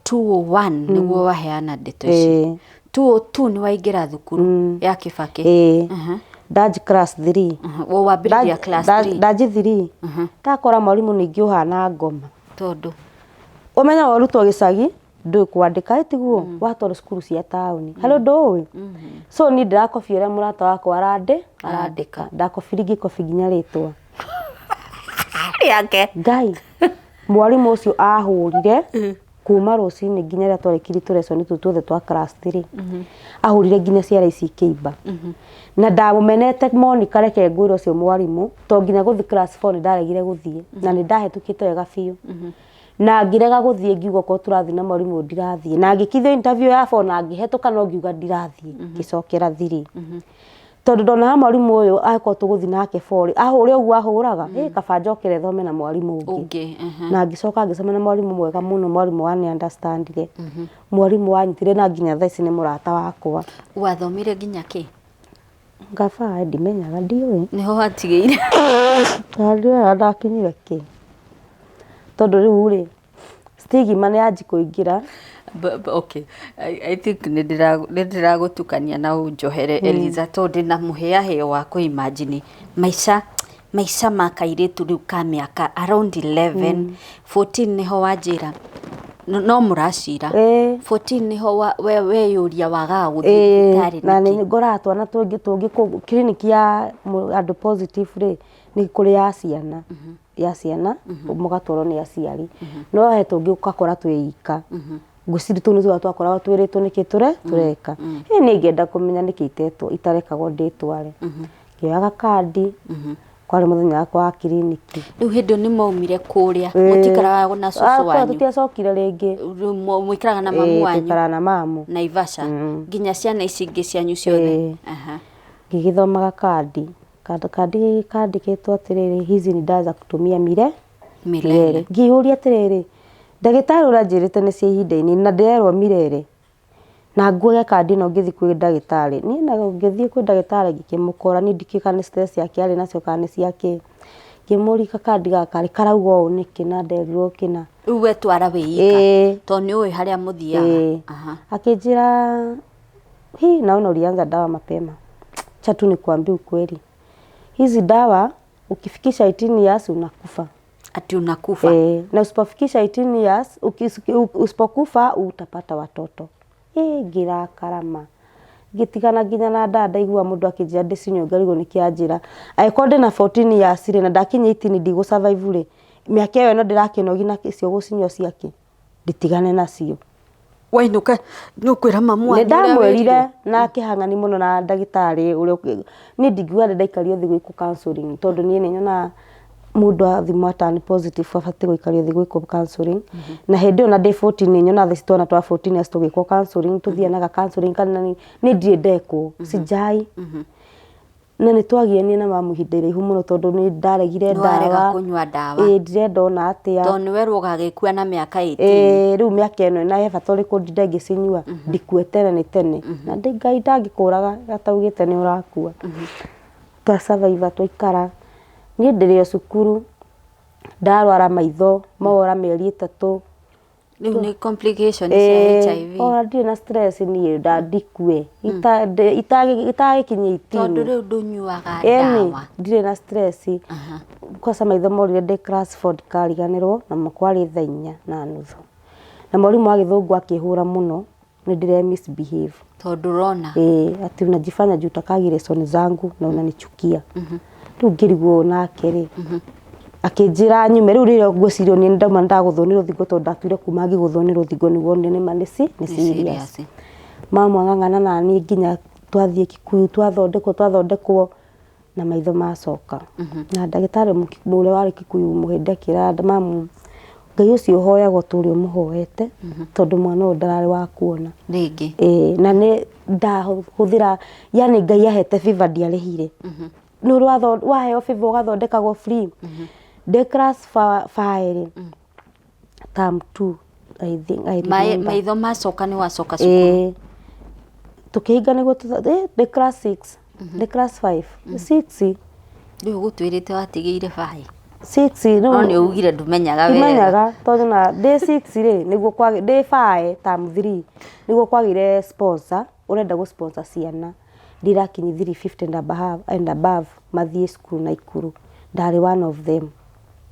201 nĩguo waheana ndeto ici. 202 nĩ waingĩra thukuru ya Kĩbakĩ. Ĩĩ. Ndanji class 3. Wo wambĩrĩria class 3. Ndanji 3. Ndakora mwarimũ ningĩ ũhana ngoma. Tondũ? Ũmenye warutwo gĩcagi, ndũĩ kwandĩka, ĩ tiguo? Watwarwo cukuru cia taũni. Harĩ ũndũ ũĩ? So niĩ ndĩrakobia ũrĩa mũrata wakwa arandĩka. Ndakobiri ngĩkobi nginya rĩtwa. Rĩake. Ngai. Mwarimũ ũcio ahũrire kuma rũcinĩ nginya rĩrĩa twarĩkirie tũreconi tũu tuothe twa class 3. Ahũrire nginya ciara ici ikĩimba. Na ndamũmenete Monica, reke ngwĩre ũcio mwarimũ, to nginya gũthiĩ class 4 nĩ ndaregire gũthiĩ. Na nĩ ndahĩtũkĩte wega biũ. Na ngĩrega gũthiĩ ngiuga okorwo tũrathiĩ na mwarimũ ndirathiĩ. Na ngĩkithio interview ya 4 na ngĩhetũka no ngiuga ndirathiĩ. Ngĩcokera 3. Tondũ ndonaga mwarimũ ũyũ angĩkorwo tũgũthiĩ nake bori ahũre ũguo ahũraga, ĩ kaba njokere thome na mwarimũ ũngĩ. Ũngĩ, Na ngĩcoka ngĩcemania na mwarimũ mwega mũno, mwarimũ wa nĩ understandire, mwarimũ wanyitire na nginya thaa ici nĩ mũrata wakwa. Wathomire nginya kĩ? Ngaba ndimenyaga, ndiũĩ. Nĩho watigĩire. Ndiũĩ ndakinyire kĩ. Tondũ rĩu rĩ, stigma nĩ yanji kũingĩra. Okay, I think nĩ ndĩragũtukania na ũnjohere Eliza, tondũ ndĩna mũhĩahĩo wa kũ imagine maica maica ma kairĩtu rĩu ka mĩaka around 11, 14 nĩho wanjĩra no mũracira. 14 nĩho weyũria wagaga gũthiĩ thibitarĩ. Na nĩ ngoraga twana tũngĩ tũngĩ kũu kiriniki ya andũ positive rĩ, nĩ kũrĩ ya ciana. Ya ciana mũgatwarwo nĩ aciari, no he tũngĩ ũgakora twĩ ika. Ngwĩciria tũu nĩtuo twakoragwo twĩrĩtwo nĩkĩ tũreka. Ĩ niĩ ngĩenda kũmenya nĩkĩ itetwo itarekagwo ndĩtware. Ngĩoya gakandi, kwarĩ mũthenya wakwa wa kiriniki. Rĩu hĩndĩ ĩyo nĩ mwaumire kũrĩa, mũtikaraga na cũcũ wanyu? Tũtiacokire rĩngĩ. Rĩu mũikaraga na mamu wanyu? Tũikaraga na mamu. Naivasha? Nginya ciana ici ingĩ cianyu ciothe? Ngĩgĩthoma gakandi. Kandi kandĩkĩtwo atĩrĩrĩ, hizi ni dawa za kutumia mire milele. Ngĩyũria atĩrĩrĩ, ndagĩtarĩ ũrĩa anjĩrĩte nĩ cia ihinda inini na ndĩrerwo milele, na nguoya kandi ĩno ngĩthiĩ kwĩ ndagĩtarĩ. Niĩ na ngĩthiĩ kwĩ ndagĩtarĩ ngĩkĩmũkora, niĩ ndikĩũĩ kana nĩ stress yake arĩ nacio kana nĩ cia kĩ. Ngĩmũria gakandi gaka rĩ, karauga ũũ nĩkĩ na nderirwo kĩna. Rĩu wetwara wĩ ika, tondũ nĩ ũĩ harĩa mũthiaga. Akĩnjĩra, hii naona ulianza dawa mapema. Acha tu nikuambie ukweli. Hizi dawa ukifikisha 18 years unakufa. Ati unakufa? Na usipofikisha 18 years, usipokufa utapata watoto. Ngĩrakara ma. Ngĩtigana nginya na ndawa ndaigua mũndũ akĩnjĩra ndĩcinyue ngarigwo nĩkĩ anjĩra. Angĩkorwo ndĩna 14 years rĩ, na ndakinyia 18 ndigũ survive rĩ, mĩaka ĩyo ĩno ndĩrakĩnogi nacio gũcinyua ciakĩ, nditigane nacio. Wainũka nĩ ũkwĩra mamu wanyu Nĩ ũrĩa ndamwĩrire wĩrirwo? Na akĩhang'ani mũno na ndagĩtarĩ ũrĩa niĩ ndingiuga nĩ ndaikario thĩ gwĩkwo counseling, tondũ niĩ nĩ nyonaga mũndũ athimwo ata nĩ positive abatiĩ gũikario thĩ gwĩkwo counseling. Na hĩndĩ ĩyo na ndĩ 14 nĩ nyonaga thaa ici twana twa 14 years tũgĩkwo counseling, tũthianaga counseling kana niĩ ndirĩ ndekwo, sijai. Na nĩ twagianire na mamu ihinda iraihu mũno tondũ nĩ ndaregire Nĩ warega ndawa. kũnyua ndawa. Ĩĩ, ndirenda ona atĩa. Tondũ nĩ werwo ũgagĩkua na mĩaka 18. Ĩĩ, rĩu mĩaka ĩno na he bata ũrĩkũ ndinde ngĩcinyua, ndikue tene nĩ tene. Na Ngai ndangĩkũraga ataugĩte nĩ ũrakua. Twa survive twaikara. Niĩ ndĩrĩ o cukuru, ndarwara maitho, mora mĩeri 3. Rĩu nĩ complication cia HIV. Ona ndirĩ na stress niĩ, ndikue. Itagĩkinyia 18. Tondũ rĩu ndũnyuaga Ĩni, ndawa. ndirĩ na stress. Kwanza maitho morire ndĩ class 4 ndikariganĩrwo, na kwarĩ thaa 4:30. Na mwarimũ wa gĩthũngũ akĩhũra mũno, nĩ ndĩre misbehave. Tondũ ũrona. Ĩĩ, ati unajifanya juu utakagi lesson zangu na unanichukia. Rĩu ngĩrigwo nake rĩ, akĩnjĩra nyume. Rĩu rĩrĩa ngwĩciria niĩ ndauma ndagũthwo nĩ rũthingo, tondũ ndatuire kuma ngĩgũthwo nĩ rũthingo nĩguo nĩ ma nĩ serious. Mamu ang'ang'ana na niĩ nginya twathiĩ Kikuyu, twathondekwo twathondekwo na maitho macoka. Na ndagĩtarĩ ũrĩa warĩ Kikuyu mũhĩndĩ akĩra mamu, Ngai ũcio ũhoyagwo tũrĩa ũmũhoete, tondũ mwana ũyũ ndararĩ wa kuona. Rĩngĩ. Ĩĩ, na nĩ ndahũthĩra, yani Ngai ahete favor ndiarĩhire. Nĩ ũrĩ waheo favor ũgathondekagwo free. Ndĩ class 5 term 2, I think I remember. Maitho macoka nĩ wacoka cukuru. Ĩĩ. Tũkĩhinga nĩguo ndĩ class 6, ndĩ class 5, 6. Rĩu ũgũtwĩrĩte watigĩire 5. 6 rĩu. No nĩ ugire ndũmenyaga wega. Ndimenyaga tondũ na ndĩ 6 rĩ, nĩguo ndĩ 5 term 3 nĩguo kwagĩire sponsor, ũrenda gũ sponsor ciana ndirakinyia 350 and above, and above mathiĩ cukuru Naikuru. Ndarĩ one of them.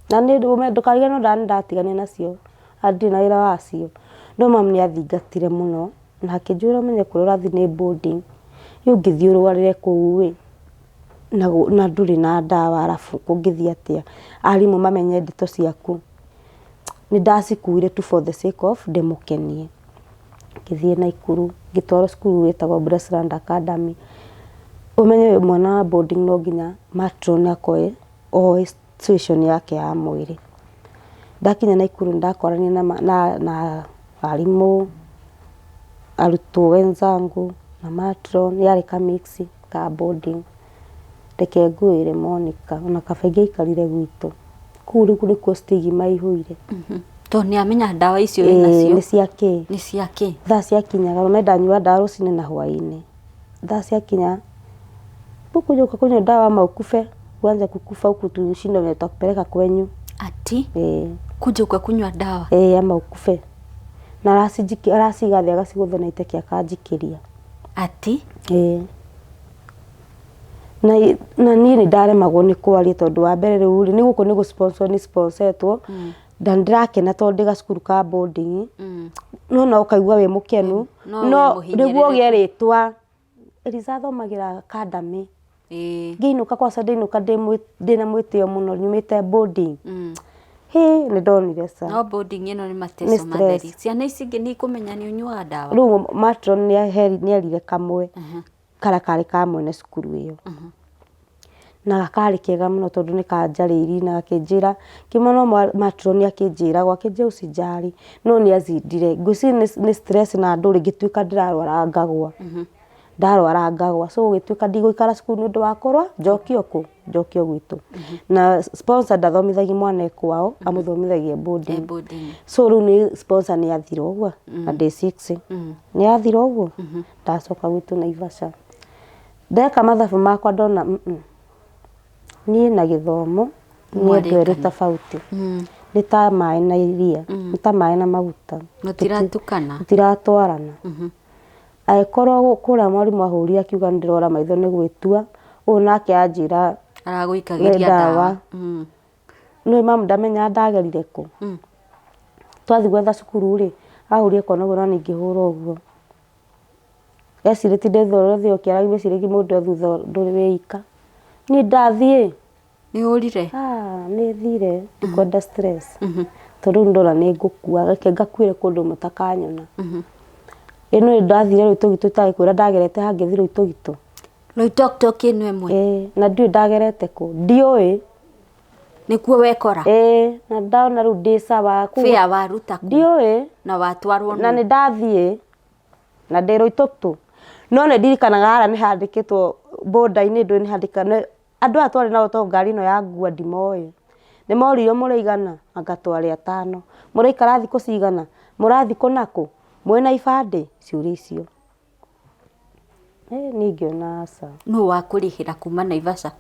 Na nĩ ndũkariganĩrwo ndawa nĩ ndatiganire nacio, na ndirĩ na wĩra wacio. No mamu nĩ athingatire mũno na akĩnjĩra ũmenye kũrĩa ũrathiĩ nĩ boarding. Rĩu ũngĩthiĩ ũrwarĩre kũu ĩ, na ndũrĩ na ndawa arabu kũngĩthiĩ atĩa? Arimũ mamenye ndeto ciaku. Nĩ ndacikuire tu for the sake of ndĩmũkenie. Ngĩthiĩ Naikuru, ngĩtwarwo cukuru ĩtagwo Blessland Academy. Ũmenye wĩ mwana wa boarding no nginya matron akorwo oĩ situation yake ya mwĩrĩ. Ndakinya Naikuru nĩ ndakoranire na arimũ, arutwo wenzangu na matron, yarĩ ka mix. Ka boarding. Reke ngwĩre Monica, ona kaba ingĩaikarire gwitũ. Kũu rĩu nĩkuo stigma ĩihũire. Tondũ nĩ amenya ndawa icio Ĩĩ, wĩnacio nĩ cia kĩ? Nĩ cia kĩ? Thaa ciakinyaga, rũme ndanyua ndawa rũcinĩ na hwaĩ-inĩ. Thaa ciakinya, ũkũnyua ũkakunywa dawa ama ukufe, uanze kukufa huku tushindwe venye tutakupeleka kwenyu. Ati? Ĩĩ. Kuja ukakunywa dawa? Ĩĩ ama ukufe. Na araciga thĩ agacigũtha na iteke akanjikĩria. Ati? Ĩĩ. Na na niĩ nĩ ndaremagwo nĩ kwaria tondũ wa mbere rĩu rĩ, nĩ gũkũ nĩ gũ sponsor nĩ sponsetwo, na nĩ ndĩrakena tondũ ndĩ gacukuru ka boarding, no no ũkaigua wĩ mũkenu, No no wĩ nĩguo ũgĩe mũhinyĩrĩrĩku. rĩtwa, Eliza athomagĩra academy, ngĩinũka kwaca ndainũka ndĩna mwĩtĩo mũno nyumĩte boarding, hĩ nĩ ndonire ca. No boarding ĩno nĩ Nĩ mateso stress. matheri. Ciana ici ingĩ nĩ ikũmenya nĩ ũnyuaga ndawa? Rĩu matron nĩ erire kamwe karĩa karĩ ka mwene cukuru ĩyo. Na karĩ kega mũno tondũ nĩ kanjarĩirie na gakĩnjĩra, kĩmwe no matron akĩnjĩraga akĩnjĩra usijali, no nĩ anjindire. Ngwĩciria nĩ stress na ndũrĩ ngĩtuĩka ndĩrarwara ngagwa. Ndarwara ngagwa, so gũgĩtuĩka ndigũikara cukuru nĩ ũndũ wa kũrwara, njokio kũ? Njokio gwitũ. Na sponsor ndathomithagia mwana e kwao, amũthomithagia e boarding. E boarding. So rĩu nĩ sponsor nĩ athira ũguo, na ndĩ six. Nĩ athira ũguo, ndacoka gwitũ Naivasha. Ndeka mathabu makwa ndona niĩ na gĩthomo nĩ andũ erĩ tofauti. Nĩ ta maĩ na iria, nĩ ta maĩ na maguta. Mũtiratukana. Tũtiratwarana. Angĩkorwo kũrĩa mwarimũ ahũrire akiuga nĩ ndĩrora maitho nĩ gwĩtua, ũyũ nake anjĩra Aragũikagĩria ndawa. Nĩũĩ mamu ndamenyaga ndagerire kũ? Twathiĩ gwetha cukuru rĩ, ahũrire kona ũguo naniĩ ngĩhũra ũguo. Ecirĩtie ndĩ thutha ũrĩa ũthiaga ũkĩaragia ecirĩtie mũndũ e thutha ndũrĩ wĩ ika. Niĩ ndathiĩ. Nĩ ũrire? Ah, nĩ thire ndikwenda stress. Tondũ rĩu ndona nĩ ngũkua, reke ngakuĩre kũndũ mũtakanyona. Ĩ nĩũĩ ndathire Rũitũgitũ itagĩkwĩra ndagerete ha ngĩthiĩ Rũitũgitũ. Loitoktok ĩno ĩmwe? Ĩĩ, na ndiũĩ ndagerete kũ, ndiũĩ. Nĩkuo wekora? Ĩĩ, na ndona rĩu ndĩ sawa. Fare waruta kũ? Ndiũĩ. Na watwarwo nũ? Na nĩ ndathiĩ. Na ndĩ Loitoktok. No nĩ ndirikanaga harĩa nĩ handĩkĩtwo border-inĩ ndũĩ nĩ handĩkĩtwo, andũ aya twarĩ nao tondũ ngari ĩno ya ngua ndimoĩ. Nĩ moririo mũraigana? Anga twarĩ atano. Mũraikara thikũ cigana? Mũrathiĩ kũ na kũ? Mwĩna ibandĩ? Ciũria icio. Niĩ ngĩona aca. Nũ wakũrĩhĩra kuma Naivasha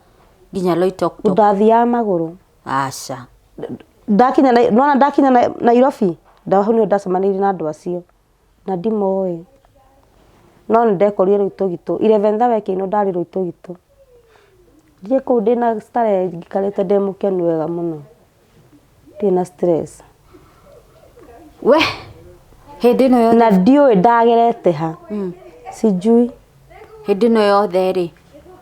nginya Loitoktok? Ndathiaga magũrũ. Aca. Ndakinya, nĩwona ndakinya Nairobi, hau nĩho ndacemanirie na andũ acio. Na ndimoĩ. No nĩ ndekorire Rũitũgitũ. Eleventh hour ĩkĩinwo ndarĩ Rũitũgitũ. Thiĩ kũu ndĩna starehe njikarĩte ndĩ mũkenu wega mũno. Ndirĩ na stress. We! Hĩndĩ ĩno yothe. Na ndiũĩ ndagerete ha. Sijui. Hĩndĩ ĩno yothe rĩ,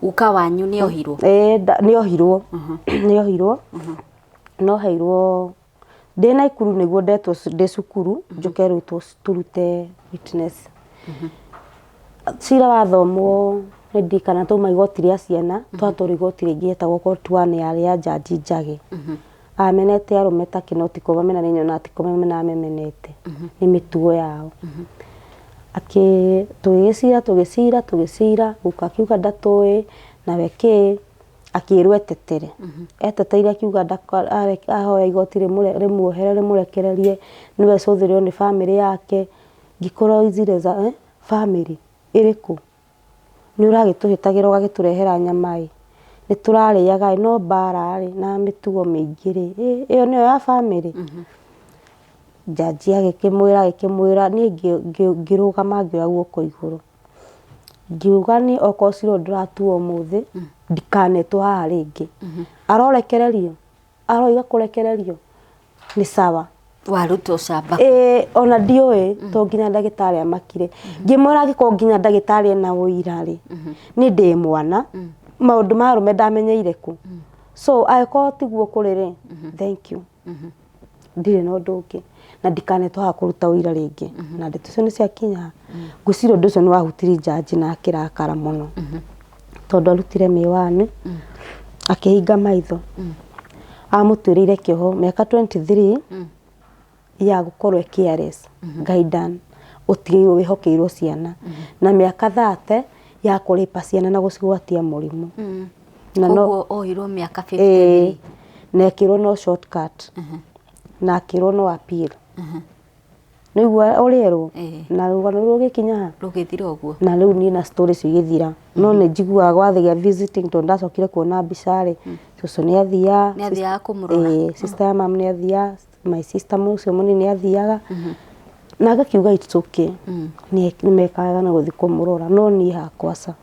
guka wanyu nĩ ohirwo? Ĩĩ nĩ ohirwo. Nĩ ohirwo. Noheirwo Ndĩ Naikuru nĩguo ndetwo ndĩ cukuru njũke rĩu tũrute witness. Cira wathomwo nĩ ndirikana twauma igoti rĩa ciana twatwarwo igoti rĩngĩ rĩetagwo court one yarĩ ya Judge Njagĩ. Amenete arũme ta kĩ no ti kũmamena niĩ nyonaga ti kũmamena amemenete nĩ mĩtugo yao. Tũgĩgĩcira tũgĩcira tũgĩcira guka akiuga ndatũĩ nawe kĩ. Akĩrwo etetere. Eteteire akiuga ahoya igoti rĩmuohere rĩmũrekererie nĩwe cũthĩrĩrio nĩ bamĩrĩ yake. Ngĩkorwo zile za bamĩrĩ ĩrĩkũ? Nĩ ũragĩtũhĩtagĩra ũgagĩtũrehera nyama ĩ, nĩ tũrarĩaga ĩ, no mbara rĩ na mĩtugo mĩingĩ rĩ, ĩyo nĩyo ya bamĩrĩ? Njanji agĩkĩmwĩra agĩkĩmwĩra, niĩ ngĩrũgama ngĩoya guoko igũrũ. Ngiuga niĩ okorwo cira ũyũ ndũratuo ũmũthĩ, ndikanetwo haha rĩngĩ. Arorekererio, aroiga kũrekererio, nĩ sawa. Waruta ũcamba. Ĩĩ ona ndiũĩ to nginya ndagĩtarĩ amakire. Ngĩmwĩra angĩkorwo nginya ndagĩtarĩ ena ũira rĩ, niĩ ndĩ mwana, maũndũ ma arũme ndamenyeire kũ? So angĩkorwo tiguo kũrĩ rĩ, thank you. Ndirĩ na ũndũ ũngĩ na ndikanetwo haha kũruta ũira rĩngĩ. Na ndeto icio nĩ ciakinya, ngwĩciria ũndũ ũcio nĩ wahutirie judge na akĩrakara mũno. Tondũ arutire mĩwani, akĩhinga maitho. Amũtuĩrĩire kĩoho mĩaka 23 ya gũkorwo e careless, guidance, ũtigĩirwo wĩhokeirwo ciana. Na mĩaka 30 Ya kũrĩpa ciana na gũcigwatia mũrimũ. Na no Koguo ohirwo mĩaka ĩĩ, 53. Na ekĩrwo no shortcut na akĩrwo no appeal. Nĩguo ũrerwo Ĩĩ. na rũgano rũu rũgĩkinya ha? Rũgĩthira ũguo. Na rĩu niĩ na story icio igĩthira, no nĩ njiguaga gwathĩgĩa visiting, tondũ ndacokire kuona mbica rĩ, cũcũ nĩ athiaga. Nĩ athiaga kũmũrora. Ĩĩ, sister ya mam nĩ athiaga, my sister ũcio mũnini nĩ athiaga na agakiuga it's okay, nĩ mekaga na gũthiĩ kũmũrora, no niĩ hakwa ca,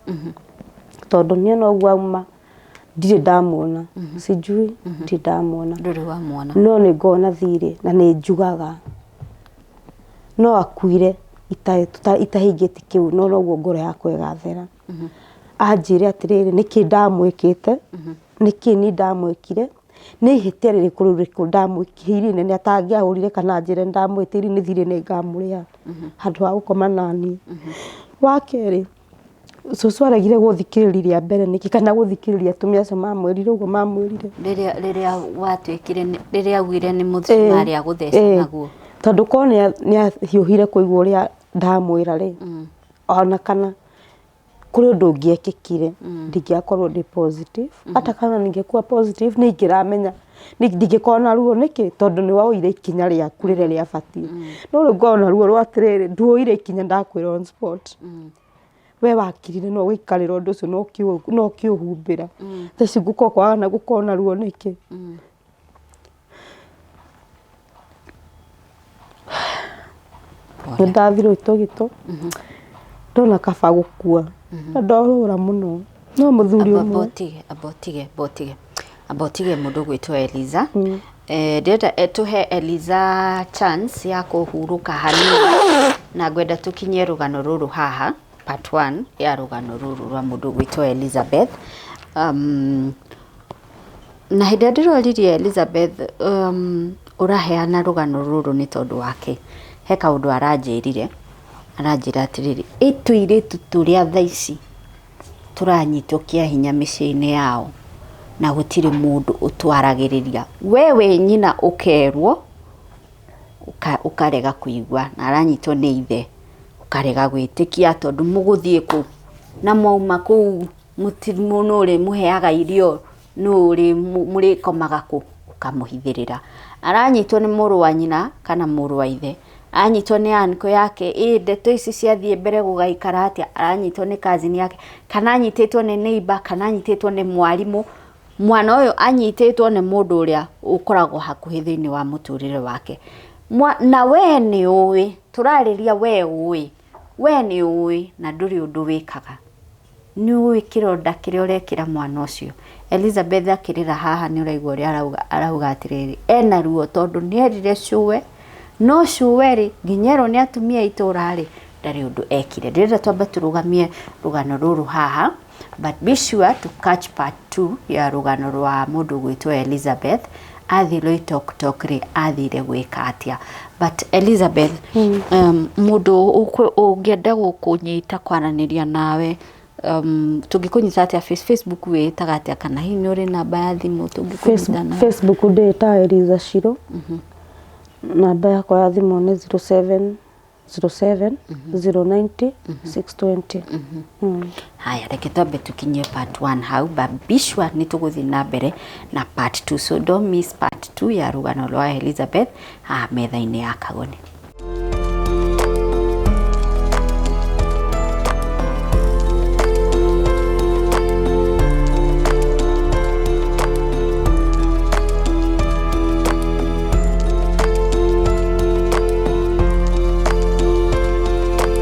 tondũ niĩ noguo auma ndirĩ ndamuona, sijui, ndirĩ ndamuona. Ndũrĩ wamuona. No nĩ ngoragwo na thirĩ na nĩ njugaga no akuire itahingĩtie kĩu, no noguo ngoro yakwa ĩgathera. Anjĩre atĩrĩrĩ, nĩkĩ ndamwĩkĩte, nĩkĩ niĩ ndamwĩkire, nĩ ihĩtia rĩrĩkũ rĩu rĩkũ ndamwĩkĩire inene atangĩahũrire kana anjĩre nĩndamwĩtĩirie nĩ thirĩ nĩngamũrĩha handũ ha gũkoma naniĩ. Wa kerĩ, cũcũ aregire gũthikĩrĩria rĩa mbere nĩkĩ, kana gũthikĩrĩria atumia acio mamwĩrire ũguo mamwĩrire. Rĩrĩa watuĩkire, rĩrĩa augire nĩ mũcumarĩ agũthece naguo. Tondũ korwo nĩ ahiũhire kũigua ũrĩa ndamwĩra rĩ, ona kana kũrĩ ũndũ ũngĩekĩkire, ndingĩakorwo ndĩ positive. Hata kama ningekuwa positive, nĩ ingĩramenya ndingĩkorwo na ruo. Nĩkĩ? Tondũ nĩ woire ikinya rĩaku rĩrĩa rĩabatiĩ. No rĩu ngorwo na ruo rwa atĩrĩrĩ, nduoire ikinya ndakwĩra on spot. We wakirire na ũgĩikarĩra ũndũ ũcio na ũkĩũhumbĩra. Thaa ici ngũkorwo kwaga na gũkorwo na ruo nĩkĩ? Nĩ ndathirwo itũgitũ, ndona kaba gũkua na ndorũra mũno, no mũthuri Amba ũmwe ũtige, amba ũtige, amba ũtige, amba ũtige mũndũ ũgwĩtwo Eliza. Ndĩrenda tũhe Eliza chance ya kũhurũka hanini na ngwenda tũkinyie rũgano rũrũ haha, part one ya rũgano rũrũ rwa mũndũ ũgwĩtwo Elizabeth. Na hĩndĩ ĩrĩa ndĩroririe Elizabeth ũraheana rũgano rũrũ nĩ tondũ wa kĩ, he kaũndũ aranjĩrire, aranjĩra atĩrĩrĩ, ĩ tũirĩtu tũrĩa thaa ici tũranyitwo kĩa hinya mĩciĩ-inĩ yao na gũtirĩ mũndũ ũtwaragĩrĩria, we wĩ nyina ũkerwo ũkarega kũigua, na aranyitwo nĩ ithe ũkarega gwĩtĩkia tondũ mũgũthiĩ kũ na mwauma kũu nũ ũrĩmũheaga irio, nũ mũrĩkomaga kũ, ũkamũhithĩrĩra. Aranyitwo nĩ mũrũ wa nyina kana mũrũ wa ithe, anyitwo nĩ uncle yake, ĩ ndeto ici ciathiĩ mbere gũgaikara atĩa, aranyitwo nĩ cousin yake, kana anyitĩtwo nĩ neighbour, kana anyitĩtwo nĩ mwarimũ. Mwana ũyũ anyitĩtwo nĩ mũndũ ũrĩa ũkoragwo hakuhĩ thĩinĩ wa mũtũrĩre wake. Na we nĩ ũĩ, tũrarĩria we ũĩ, we nĩ ũĩ na ndũrĩ ũndũ wĩkaga. Nĩ ũĩ kĩronda kĩrĩa ũrekĩra mwana ũcio. Elizabeth akĩrĩra haha nĩ ũraigua ũrĩa arauga, arauga atĩrĩrĩ, ena ruo tondũ nĩ erire cũwe, no cũwe rĩ, nginya erwo nĩ atumia a itũra rĩ, ndarĩ ũndũ ekire. Ndĩrenda twambe tũrũgamie rũgano rũrũ haha, but be sure to catch part 2 ya rũgano rwa mũndũ ũgwĩtwo Elizabeth. Athiĩ Loitoktok rĩ, athire gwĩka atĩa? But Elizabeth, mũndũ ũngĩenda gũkũnyita kwaranĩria nawe, tũngĩkũnyita atĩa? Facebook wĩĩtaga atĩa? Kana hihi nĩ ũrĩ namba ya thimũ tũngĩkũnyita nayo? Facebook ndĩĩtaga Eliza Shiro. Namba yakwa ya thimũ nĩ 0707 090 620. Haya, reke twambe tukinyie part 1 hau, but be sure nĩ tũgũthiĩ na mbere na part 2, so don't miss part 2 ya rũgano rwa Elizabeth haha metha-inĩ ya Kagoni.